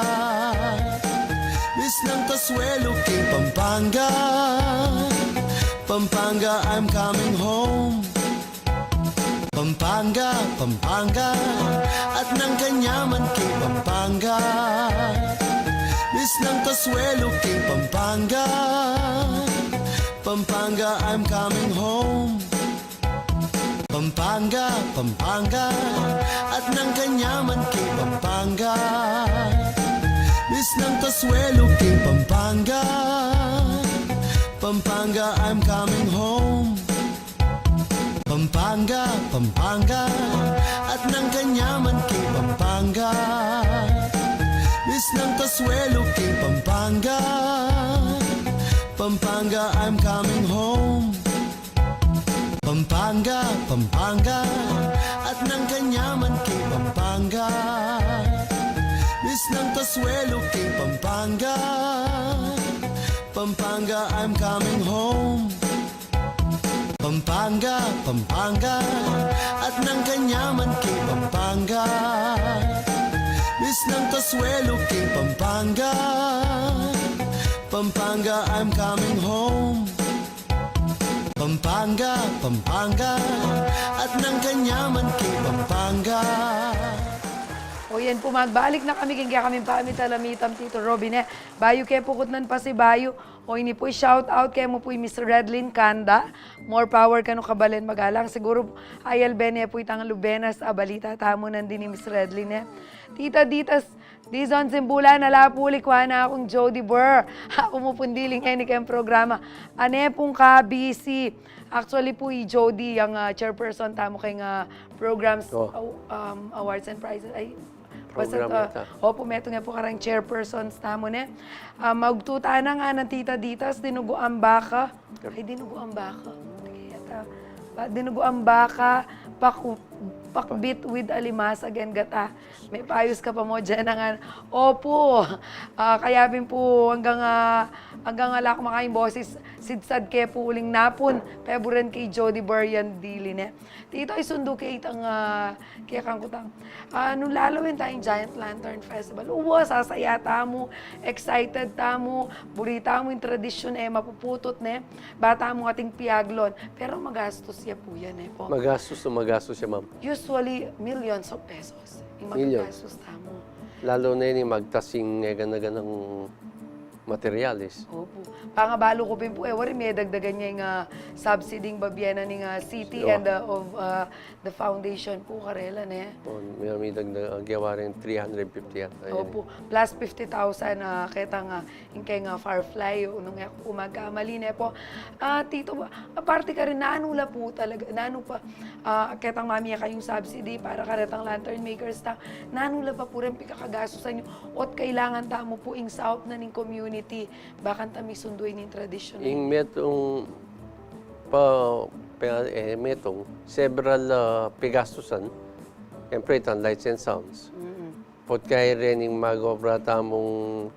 Misnang kasuelo king Pampanga. Pampanga, I'm coming home. Pampanga, Pampanga, at nang kanyaman king Pampanga. Misnang kasuelo king Pampanga. Pampanga, I'm coming home. Pampanga, Pampanga, at nang kanyaman king Pampanga. Misnang kasuelo king Pampanga. Pampanga, I'm coming home. Pampanga, Pampanga, at nang kanyaman king Pampanga. Misnang kasuelo king Pampanga. Pampanga, I'm coming home. Pampanga, Pampanga, at nang kanyaman king Pampanga. Misnang kasuelo king Pampanga. Pampanga, I'm coming home. Pampanga, Pampanga, at nang kanyaman king Pampanga. Misnang kasuelo king Pampanga. Pampanga, I'm coming home. Pampanga, Pampanga, at nang kanyaman king Pampanga. O yan pu, magbalik na kami king kekaming pamitalamita, Tito Robby, ne. Bayu ke pu kutnan pasibayu, o ini pu, i-shout out ke mu pu i Miss Redlyn Canda. More power kanu, kabalen, magalang. Siguru ayal bene pu itang lubenas a balita tamu nandin i Miss Redlyn, ne. Tita Ditas, Dizon Simbulan, ala pu uli, kuan na kung Jody Burr. Aku mu pung diling eni keng programa. Ane pung ka-busy. Actually pu, i Jody yang, ah, chairperson tamu keng, ah, programs, aw-, um, awards and prizes. Ay, basta, ah, opu, metung ya pu kareng chairpersons tamu, ne. Ah, magtutu na ngan nang Tita Ditas, dinuguang baka. Ay, dinuguang baka. Ay, ata, pa, dinuguang baka, paku-, pakbit with alimasag and gata. Mepayus ka pa mu dian ngan. Opu. Ah, kaya pin pu anggang, ah, anggang ala ku makayang boses, sidsad ke pu uling napun peburan ke i Jody Burr yang dili, ne. Tito, isundu ke itang, ah, kekang kutang. Ah, nung lalawen tayang Giant Lantern Festival, uwa, sasaya tamu, excited tamu, buri tamu ing tradisyun, e mapuputut, ne. Ba tamu ating piaglon. Pero magastus ya pu yan, e pu. Magastus, magastus ya, ma'am. Usually, millions of pesos ing magagastus tamu. Lalu na ini magtasing, e, gana-ganang materyales. Opu. Pangabalu ku pin pu, e, wari medagdagan ya ing, ah, subsidy ing bibie na ning, ah, city and, ah, of, ah, the foundation pu karela, ne. O, may, may dagdag, ah, gewa ring three hundred fifty yata. Opu. Plus fifty thousand, ah, ketang, ah, ing keng, ah, Firefly, o nung e ku magkamali, ne pu. Ah, Tito, aparte karin, nanu la pu talaga, nanu pa, ah, ketang mamie kayung subsidy para karetang lantern makers ta, nanu la pa pu reng pikakagastusan yu, ot kailangan tamu pu ing saup na ning community. Iti, bakanta misundu ini ing tradisyon na ini. Ing metung pa, pa, e, metung, several, ah, pigastusan. Siyempre, itang lights and sounds. Mm-mm. Pota kaya reng mag-obra tamung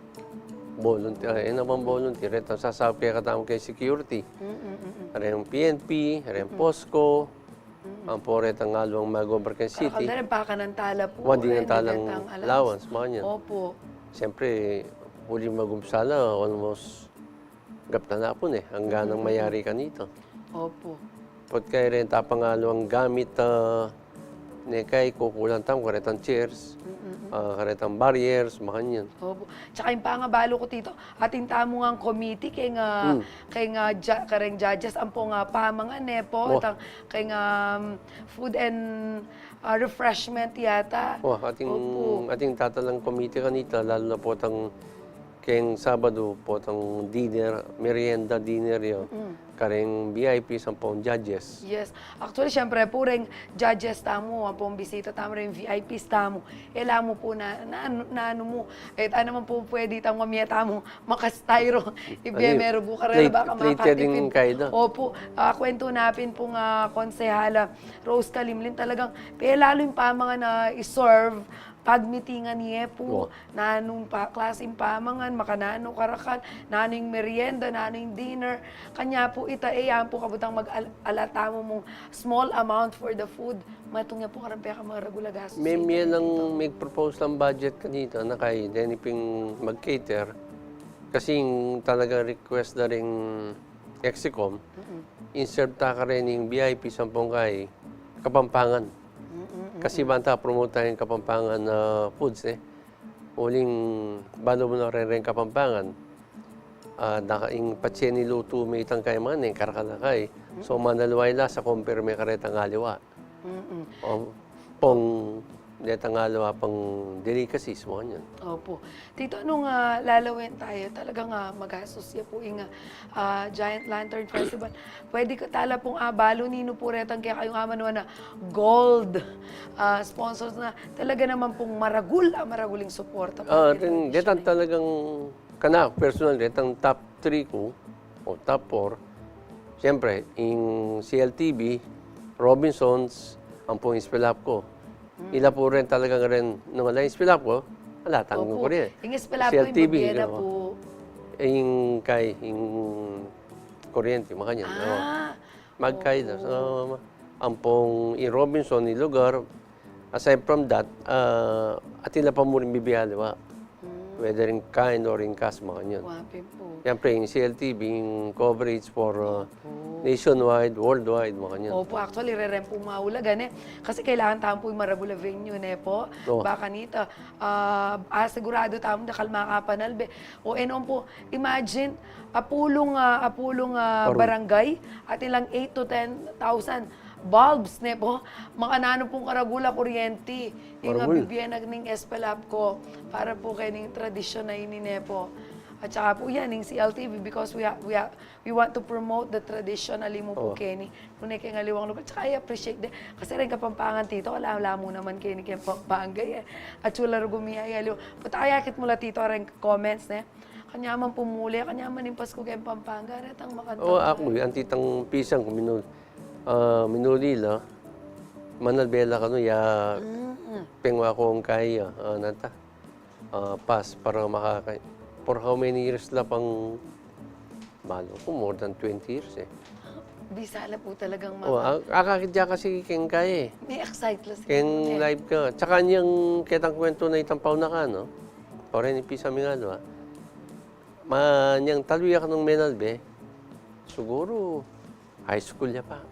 volunteer, e, naman volunteer, itang sasaup kekatamu keng security. Mm-mm, mm-mm. Reng P N P, reng POSCO, ampo retang aliwang mag-obra keng city. Karakal da rin, pakanan tala pu, wa, dinan talang allowance, makanyan. Opo. Siyempre, uling mag-umpisa la, almost gap na napun e, anggang mayari kanita. Opo. Pota kaya reng tapang aliwang gamit, ah, ne kaya kukulang tamu, karetang chairs, ah, karetang barriers, makanyan. Opo. Tsaka ing pangabalu ku, Tito, atin tamu ngang committee keng, ah, keng, ah, ja-, kareng judges, ampong pamangan ne pu, itang keng, um, food and, ah, refreshment yata. Wa, atin, atin tatalang committee kanita, lalu na pu itang keng Sabadu pu itang dinner, merienda dinner ya. Kareng V I Ps ampong judges. Yes. Actually, siyempre pu, reng judges tamu, ampong bisita tamu, reng V I Ps tamu. E la mu pu na, na, na, anu mu, e, ta naman pu pwede itang mamie tamu, makastyro. Ibie meru pu karela, baka makatipid. Opo, ah, kwentu na pin pu nga Konsehala Rose Kalimlim, talagang, pe, lalu ing pamangan na i-serve, pagmitingan ye pu, nanung pa, klaseng pamangan, makananu karakal, nanu ing merienda, nanu ing dinner. Kanya pu ita, e, yan pu kabutang mag-al-, alata mu mung small amount for the food. Metung ya pu kareng pekamaragul a gastus. Memie nang mig-propose lang budget kanita, na kay deni ping mag-cater. Kasi ing talagang request da ring Execom, in-serve ta kareng V I P ampong kay Kapampangan. Kasi banta promote ta ing Kapampangan, ah, foods, e. Uling balu mu na reng Kapampangan, ah, da ing patse nilutu me itang kaya mangan, e, karakal na kay. So, manaliwa ing lasa, compare me karetang aliwa. Ampong detang aliwa pang delicacies, makanyan. Opo. Tito, nung, ah, lalawen tamu, talagang, ah, magastus ya pu ing, ah, Giant Lantern Festival. Pwede ka tala pung abalu ninu pu retang kekayung amanuan a gold, ah, sponsors na talaga naman pung maragul, ah, maragul ing suporta. Ah, pati rin, tradisyon detang na talagang kanaku personal, detang top three ku o top four, siyempre, ing C L T V, Robinsons, ampong Espelapco. Ila pu rin talagang rin, nung ala ing Espelapco, ala, tanggung kuryente. Ing Espelapco, C L T V, ing babiana pu. Ing kay, ing kuryente, makanyan, o. Ah, magkay da. So, ampong ing Robinson, ing lugar, aside from that, ah, atin la pa mu ring bibie aliwa. Whether in kind or in cash, makanyan. Wa pin pu. Siyempre, ing C L T V, ing coverage for, ah, nationwide, worldwide, makanyan. Opo, actually, rereng pu maulagan, e. Kasi kailangan tamu pu ing maragul a venue, ne pu. Bakanita, ah, ah, sigurado tamu dakal makapanalbe. O, e, nung pu, imagine, apulung, ah, apulung, ah, barangay, atin lang eight to ten thousand bulbs, ne pu. Makananu pung karagul a kuryente ing bibie na ning Espelapco para pu kening tradisyon a ini, ne pu. At saka pu yan, ing C L T V, because we ha-, we ha-, we want to promote the tradition, ali mu pu keni. Nune keng aliwang lugar. Tsaka I appreciate de. Kasi reng Kapampangan, Tito, ala-ala mu naman keni keng Pampanga, e. At sula rugu mi ya, aliwa. Pota kaya akit mu la, Tito, reng comments, ne. Kanyaman pumule, kanyaman ing Pasku keng Pampanga, retang makanta. O, aku, anti itang pisang ku, minu-, ah, minuli la, manalbe la kanu ya, pengwa ku ing kaya, ah, nata. Ah, pas, para makaka-, for how many years la pang, balu ku, more than twenty years, e. Bisa la pu talagang maka- O, a-, akakit ya kasi keng kaya, e. May excite la siguru, keng live ka. Tsaka nyang ketang kwentu na itang pauna ka, no? Para ini pisang mi nga, di ba? Ma-, nyang talu ya kanung menalbe, siguru, high school ya pa.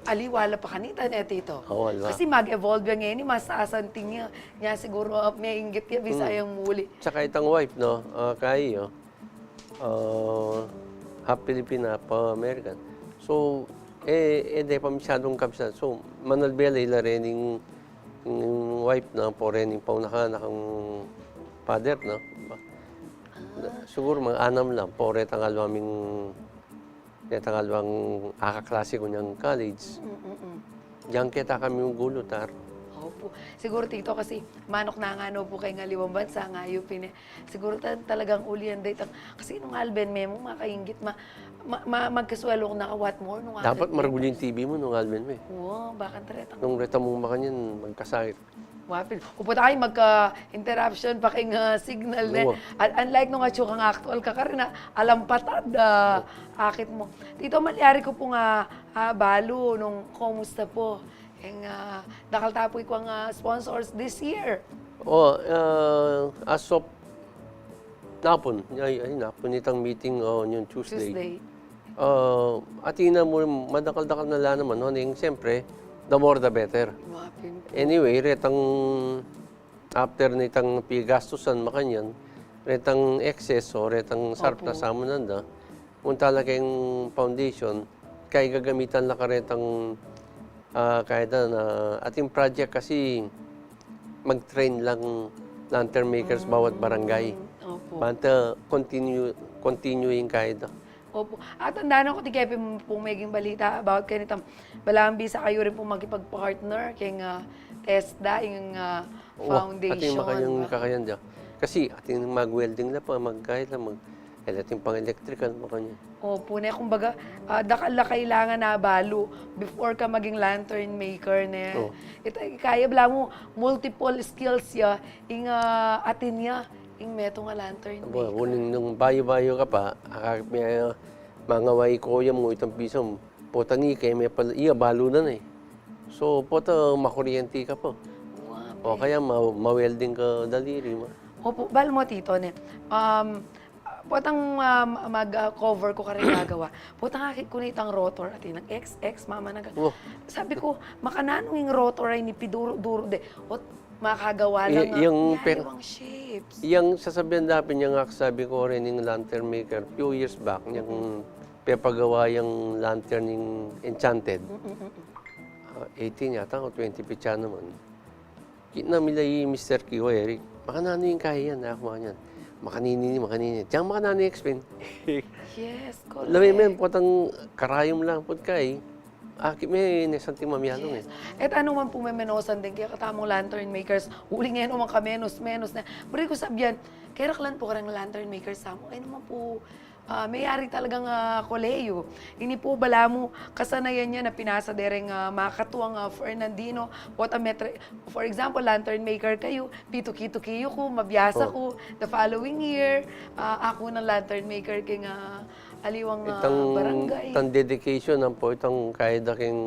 Aliwa la pa kanita, ne, Tito? O, aliwa. Kasi mag-evolve ya ngeni, mas asanting ya. Nya siguru, ah, mainggit ya, Bisayang muli. Tsaka itang wife, no? Ah, kaya, o. Ah, half Filipino, half American. So, e, e, de pa masyadung kabisado. So, manalbe la ila reng, ing wife na, ampong reng pauna ka na kang father, no? Siguru mga anam la, ampong retang aliwa ming, retang aliwang akaklase ku nyang college. Dinan keta kami mung gulu, tar. Opo. Siguro, Tito, kasi manuk na nga, no, pu keng aliwang bansa, ngayup ini. Siguro ta-, talagang ulian da itang, kasi nung alben me mu, makainggit, ma-, ma-, ma-, magkasuelo na ka, what more nung Dapat akit me maragul pu. Ing T V mu nung alben me. Wa, bakanta retang Nung reta mung makanyan, magkasakit. Wa pin. Upot ay magka-interruption pa keng, ah, signal ne. Wa. Un-, unlike nung atsu kang aktual ka karin, ah, alam patad, ah, akit mu. Tito, malyari ku pung, ah, balu nung kumusta pu. Ing, ah, dakal ta pu ikuang, ah, sponsors this year. O, ah, as of napun, ay, ay, napun itang meeting, o, ngayun Tuesday. Tuesday. Ah, atin na mu, madakal-dakal na la naman, no? Ning, siyempre, the more the better. Wa pin pu. Anyway, retang after nitang pigastusan, makanyan, retang excess o retang surplus Opo. Sa mu nanda, punta la keng foundation, kaya gagamitan la karetang, ah, kaya da na, ating project kasi mag-train lang lantern makers bawat barangay. Mm, opo. Banta continue, continuing kaya da. Opo. At ang dana ko, ti kepi pung meging balita about kanitang, balamu bisa kayu rin pung makipag-partner keng, ah, TESDA, ing, ah, Wa, foundation, ating makayang ba? Kakayan da. Kasi ating mag-welding la pa, mag-kahit la, mag-, eh, ating pang-electrical, makanyan. Opo, ne, kumbaga, ah, dakal la kailangan na balu before ka maging lantern maker, ne. O. Ita, kaya balamu multiple skills ya, ing, ah, atin ya, ing metung a lantern maker. Abo, uling nung bayu-bayu ka pa, akakit me, ah, mangaway ko ya mu itang piso mu. Potang ike, me pala, iya, balu na na, eh. So, pota makuryente ka pa. Wa, O, pin. Kaya ma-, ma-welding ka daliri, ma. Opo, bal mo, Tito, ne. Um, potang, um, mag, ah, cover ku karing gagawa. Potang akit ku na itang rotor, atin nang X X, mama na ga-, Wa. Sabi ku, makananu ing rotor a ini piduru-duru de. Ot, makagawa I-, lang, ah, yang pe-, aliwang shapes. Yang sasabian da pin yang ak-, sabi ku rin ning lantern maker, few years back, yang Mm-mm. pepagawa yang lantern ning Enchanted. Mm-mm-mm. Ah, eighteen yata o twenty pitsa naman. Kitna mi la i Mister Kiwa, Eric. Makananu ing kaya yan, ah, makanyan. Makanini, makanini. Diyan makananu explain. Yes, correct. Lawe men, potang karayom lang pota kay. Akit me, ne santi mamialung, eh. Yes. At anu man pu memenosan den kekatamung lantern makers, uling e no man kamenos-menos ne. Buri ku sabian, keraklan pu kareng lantern makers sa mu, e no man pu, ah, meyari talagang, ah, kolehiyo. Ini pu balamu kasanayan ya na pinasa de reng, ah, makatuang, ah, Fernandino, pota metre-, for example, lantern maker kayu, pituki-tuki yu ku, mabiasa O. ku, the following year, ah, aku nang lantern maker keng, ah, aliwang, ah, Itang, barangay. Itang dedication, ampo itang kaya da keng,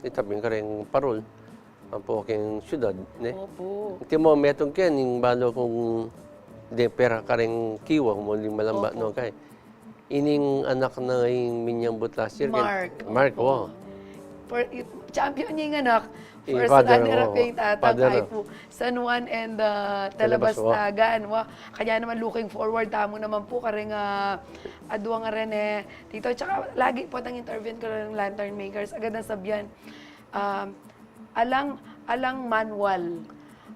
ita pin kareng parol, ampo keng syudad, ne? Opo. Iti mo, metung keng, ning balu kung de pera kareng Kiwa, mo ling malamba, Opo. no, kay. Ining anak na ing minyambut last year, keng Mark. Mark, Opo. wow. For, champion ya ing anak. Eh, First father, runner-up oo. ya ing tatang Father, kay oo. pu San Juan and, ah, Talabacoa. Talabastagan. Wa, kaya naman looking forward tamu naman pu kareng, ah, adwa nga rin e, Tito. Tsaka lagi potang interview ku reng lantern makers, agad nang sabian, um, alang, alang manual.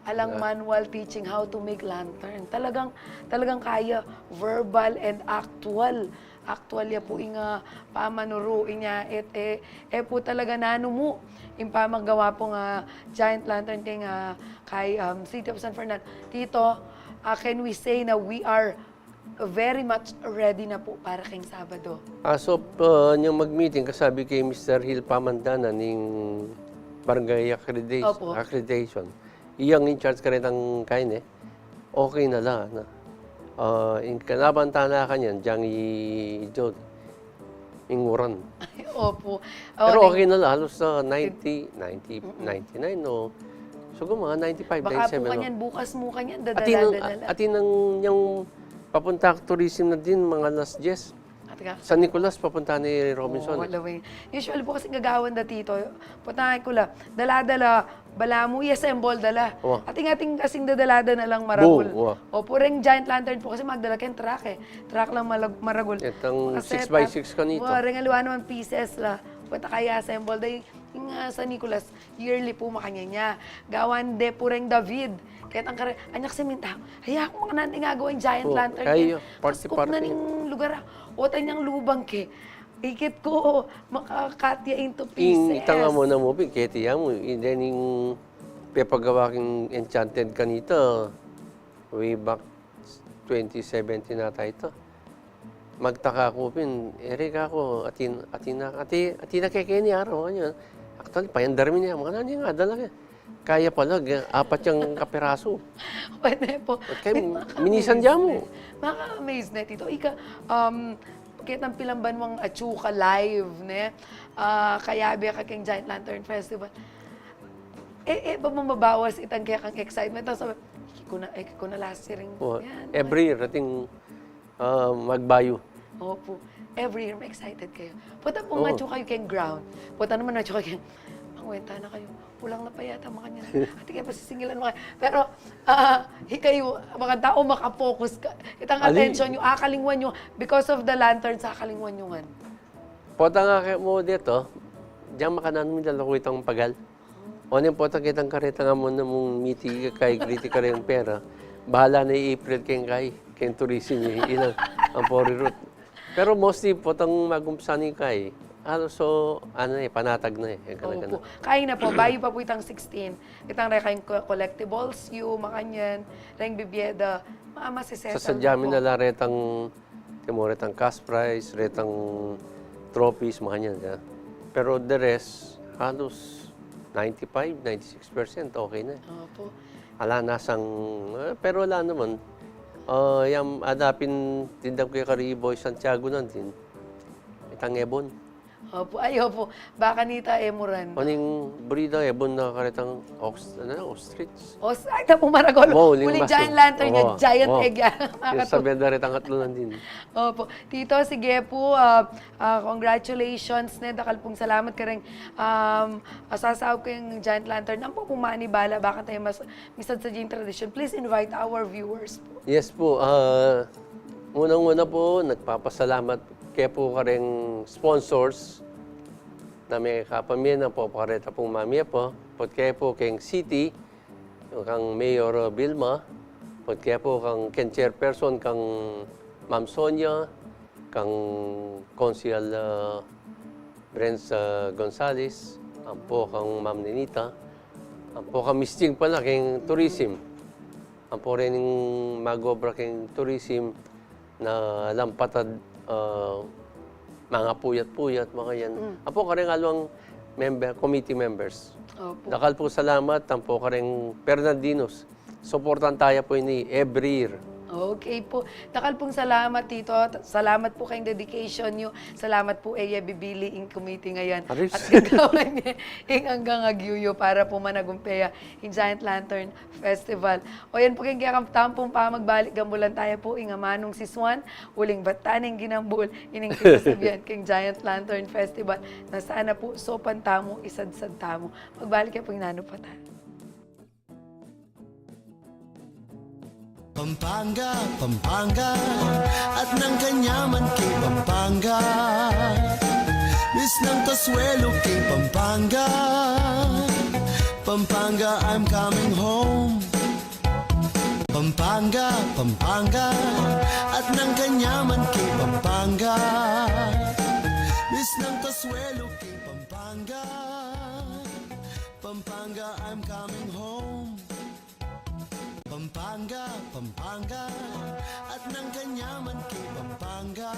Alang Yeah. manual teaching how to make lantern. Talagang, talagang kaya verbal and actual. Actual ya pu ing, ah, pamanuru, inya, e, e, e pu talaga nanu mu ing pamagawa pung, ah, giant lantern keng, ah, kay, um, City of San Fernando. Tito, ah, can we say na we are very much ready na pu para keng Sabado? As of, ah, nyang mag-meeting, kasabi kay Mister Hil Pamandanan ning Barangay Accredita-, Opo. Accreditation. Iyang in charge karetang kain e. Okay na la, na. Ah, ing kalaban ta na kanyan, dyang i-, i-, ing uran. Opo. Pero O, okay na la, halos sa ninety, ninety, Mm-mm. ninety-nine, no? So, mga ninety-five, Baka pu ninety-seven, no? kanyan, bukas mu kanyan, Atin ang, dadala-dala la. atin ang yung papunta tourism na din, mga alas dyes. At ka- San Nicolas, papunta ni Robinson, Oo, eh. Lawing. Usually pu kasing gagawan da, Tito, pota ku la, dala-dala, balamu, i-assemble da la. Wa. Ating-ating kasing dadala da na lang maragul. Bu, wa. Opo, reng giant lantern pu kasi magdala keng truck, eh. Truck lang malag-, maragul. Itang Mga six by setup. six kanito. Wa, reng aliwa naman pieces la. Pota kaya assemble da ing, ing, ah, San Nicolas, yearly pu makanyan ya. Gawan de pu reng David. Kaya tang kare, anyak si Minta, aya ku makananu ing agawa ing giant Oh, lantern kaya, yan. party, Tapos cook na party. ning lugar, ah. Ota nyang lubang ke. Ikit ku, maka-cut ya into pieces. Ing itang amo na mo, pi, keti ya mo, i-, then ing pepagawa king Enchanted kanita, way back twenty seventeen ata ita. Magtaka ku pin, "E, re," ka ku, "atin, atin na, ati, atin na kekeni araw, kanyan." Actually, payandar mi ne, makananu ya ngadala ke. Kaya pala, ga-, apat yang kapirasu. Pwede po. At kaya, minisan jamu. Maka-amaze ne, Tito. Ika, um, ketang pilan banwang atyu ka live, ne? Ah, kayabe ka keng Giant Lantern Festival. E, e ba mababawas itang kekang excitement? Tapos sabi, "Iki ku na, iki ku na last year ing yan." Every year, atin, ah, magbayu. Opo. Every year, ma-excited kayu. Pota pung atyu kayu keng ground. Pota naman atyu kayu keng, "Mangwenta na kayu. Kulang na pa yata, makanyan. Ati kaya pasisingilan, makanyan." Pero, ah, ikayu, makanta o maka-focus ka. Itang attention yu, akalingwan yu, because of the lanterns, akalingwan yu ngan. Pota nga ke mu deto, dinan makananu mi lalaku itang pagal. Oneng pota ketang kareta nga mu na mung miti kay griti kareng pera. Bahala ne i April keng kay, keng tourism, ilang, ang pori route. Pero mostly, potang magumpisa ne kay, halos, so, ano e, panatag na e. Opo. Kay na po, bayu pa po itang sixteen. Itang rekang co-, collectibles yu, makanyan, reng bibieda, ma-, masisettle na po. Sasadya mi na la retang, timo retang cash prize, retang trophies, makanyan, ya. Pero the rest, halos ninety-five, ninety-six percent, okay na e. Opo. Ala na sang, e, pero ala naman. Ah, yang adapin tindam ke kari Boy Santiago nandin. Itang ebon. Opo, ay, opo. Baka nita, e, muran. Oning brida, ebon na karetang ox-, ano, ostrich? Os-, ay, tapu maragol. Wow, uli, giant lantern ya, giant egg ya. Yung sabihan da retang atlo nandin. Opo. Tito, sige po, ah, ah, congratulations, ne, dakal pung salamat kareng, um, ah, sasaup keng Giant Lantern. Ampo pung manibala, baka tayu mas, misan sa gin tradition. Please invite our viewers po. Yes po, ah, unang-una po, nagpapasalamat ke po kareng sponsors na mekapamie na po, kareta pung mamie po, put ke po keng city, kang Mayor Vilma, put ke po kang, keng chairperson kang Ma'am Sonia, kang Konsehal, ah, Brens, ah, Gonzales, ampo kang Ma'am Nenita, ampo kang Miss Ching pala keng tourism. Ampo rin ing mag-obra keng tourism, na lampatad, ah, mga puyat-puyat, mga yan. Mm. Ampo kareng alwang member, committee members. Opo. Dakal pung salamat, ampo kareng Fernandinos. Suportan taya po ini every year. Okay po. Dakal pung salamat, Tito. Salamat po keng dedication yu. Salamat po, e ye bibili ing committee ngayan. Aris. At gagawan ye ing anggang agyu yu para po managumpeya ing Giant Lantern Festival. O yan po keng kekatamung pamagbalik, gambulan taya po ing amanung sisuan, uling batan ing ginambul, ining pinasabian keng Giant Lantern Festival, na sana po saupan tamu, isadsad tamu. Magbalik ya po ing nanung patad. Pampanga, Pampanga, at nang kanyaman keng Pampanga. Miss ng kasuelo keng Pampanga. Pampanga, I'm coming home. Pampanga, Pampanga, at nang kanyaman keng Pampanga. Miss ng kasuelo keng Pampanga. Pampanga, I'm coming home. Pampanga, Pampanga, at nang kanyaman keng Pampanga.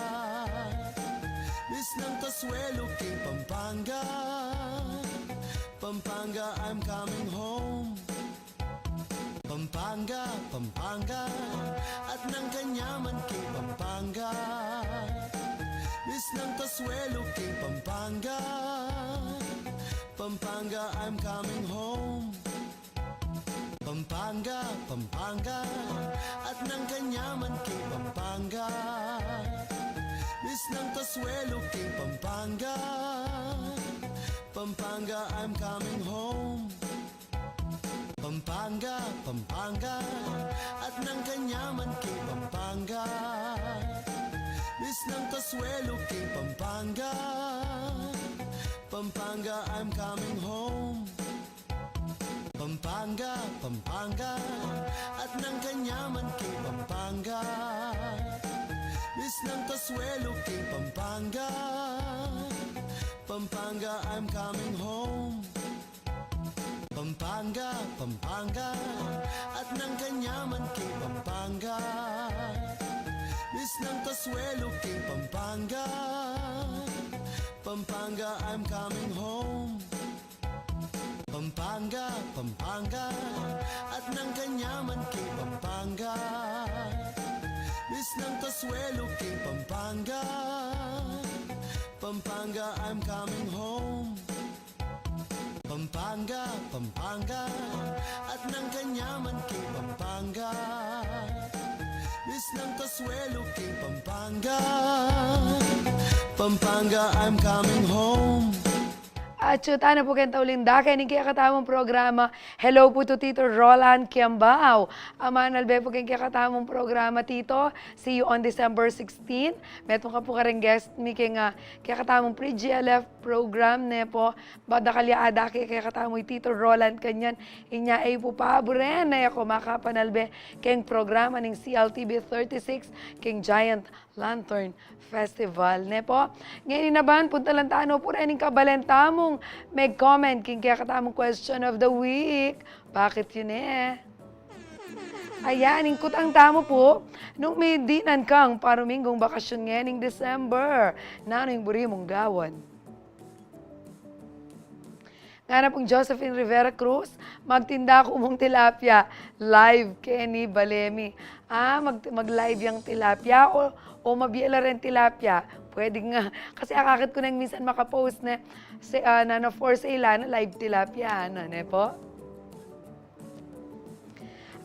Miss ng kasuelo keng Pampanga. Pampanga, I'm coming home. Pampanga, Pampanga, at nang kanyaman keng Pampanga. Miss ng kasuelo keng Pampanga. Pampanga, I'm coming home. Pampanga, Pampanga, at nang kanyaman keng Pampanga. Miss ng kasuelo keng Pampanga. Pampanga, I'm coming home. Pampanga, Pampanga, at nang kanyaman keng Pampanga. Miss ng kasuelo keng Pampanga. Pampanga, I'm coming home. Pampanga, Pampanga, at nang kanyaman keng Pampanga. Miss ng kasuelo keng Pampanga. Pampanga, I'm coming home. Pampanga, Pampanga, at nang kanyaman king Pampanga. Misnang kasuelo king Pampanga. Pampanga, I'm coming home. Pampanga, Pampanga, at nang kanyaman king Pampanga. Misnang kasuelo king Pampanga. Pampanga, I'm coming home. Pampanga, Pampanga, at nang kanyaman king Pampanga. Misnang kasuelo king Pampanga. Pampanga, I'm coming home. Atyu tana pu keng tauling dakal ning kekatamung programa. Hello pu, itu Tito Roland Kiambao. Amanalbe pu keng kekatamung programa, Tito. See you on December sixteen. Metung ka pu kareng guest mi keng, ah, kekatamung pre-G L F program, ne pu. Ba dakal ya adake kekatamu i Tito Roland kanyan. Inya e pu paburen, ne, aku makapanalbe keng programa ning C L T V thirty-six keng Giant Lantern Festival, ne pu. Ngeni naman, puntalan tana pu reng kabalen tamung mag-comment king kekatamung question of the week. Bakit yun, e? Ayan, ing kutang tamu pu, nung midinan kang paruminggung bakasyun ngening December, nanu ing buri mung gawan? Ngana pung Josephine Rivera Cruz, magtinda ku mung tilapia, live keni bale mi. Ah, mag-, mag-live yang tilapia o, o mabie la reng tilapia? Pwede nga. Kasi akakit ku neng minsan makapost ne, se-, ah, na, na for sale, ah, na live tilapia, ano, ne pu?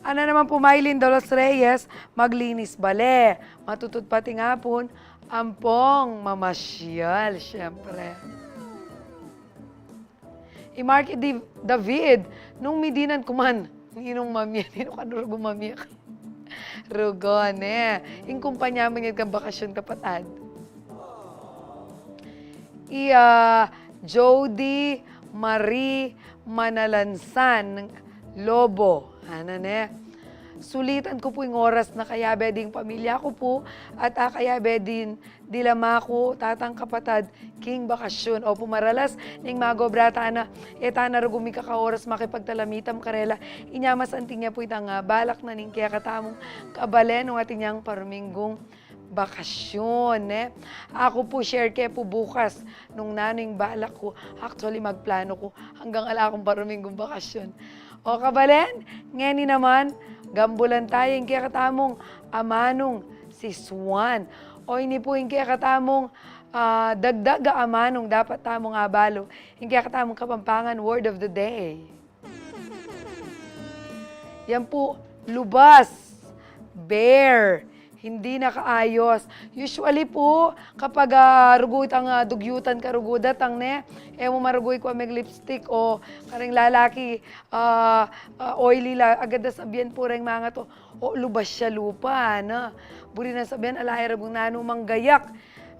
Ana naman pu, Mylene Dolos Reyes, maglinis bale. Matutud pati nga pun ampong mamasyal, syempre. I Marky Di-, David, nung midinan ku man, ninung mamie, ninung ka rugu mamie? Rugu, ne. Ing kumpanya mu ngeni kang bakasyun, kapatad. I, ah, Jody Marie Manalansan Lobo. Ana, ne. Sulitan ku pu ing oras na kayabe ding pamilya ku pu, at, ah, kayabe din dila maku, tatang, kapatad, king bakasyun. Opu, maralas, ning magobra tana, e tana rugu mikakaoras makipagtalamitam karela. Inya masanting ya pu itang, ah, balak na ning kekatamung kabalen nung atin yang paruminggung bakasyun, ne? Aku pu, share ke pu bukas nung nanu ing balak ku. Actually, magplano ku anggang ala kung paruminggung bakasyun. O, kabalen, ngeni naman, gambulan taya ing kekatamung amanung si Swan. O, ini pu ing kekatamung, ah, dagdag a amanung dapat tamung abalu, ing kekatamung Kapampangan word of the day. Yan pu, lubas, bare, hindi nakaayos. Usually pu, kapag, ah, rugu itang, ah, dugyutan ka, rugu datang, ne, e mu marugu ikwa mag-lipstick o kareng lalaki, ah, ah, oily la, agad da sabian pu reng mangato, o, lubas ya lupa, ne. Buri nang sabian, ala ya rugung nanu mang gayak.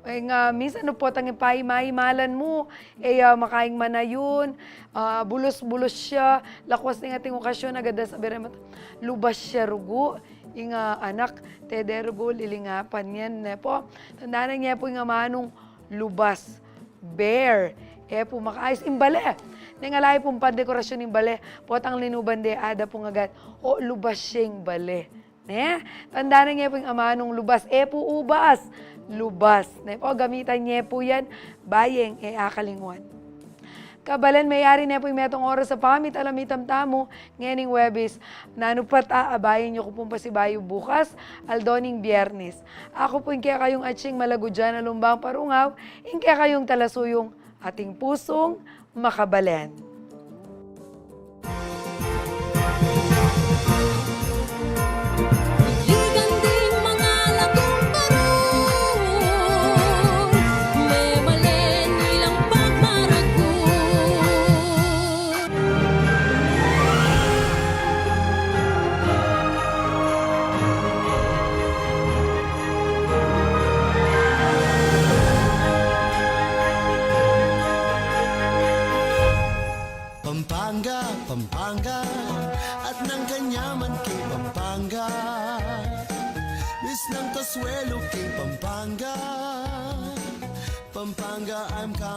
Ing, ah, minsan nu potang ipaimalan mu, e, ah, makaing manayun, ah, bulus-bulus ya, lakwas ning ating okasyun, agad da sabi reng mata, lubas ya rugu, ing, ah, anak, tede rugu, lilingapan yan, ne pu. Tandanan ye pu ing amanung lubas, bare, e pu makaayos ing bale. Neng ala ye pung pandekorasyun ing bale, potang linuban de, ada pung agad, o, lubas ya ing bale. Ne? Tandanan ye pu ing amanung lubas, e pu ubas, lubas. Ne pu, gamitan ye pu yan, bayeng e akalingwan. Kabalen, meyari ne pu ing metung oras a pamitalamitam tamu ngening Huwebes. Nanu pa, abayan yu ku pung pasibayu bukas, aldo ning Biyernes. Aku pu ing kekayung atsing malagudan a lumbang parungaw, ing kekayung talasuyung ating pusung makabalen. Ligan ding mangalagong barung, memalen ilang pagmaragul. Pampanga, Pampanga, at nang kanyaman king Pampanga. Misnang kasuelo king Pampanga. Pampanga, I'm coming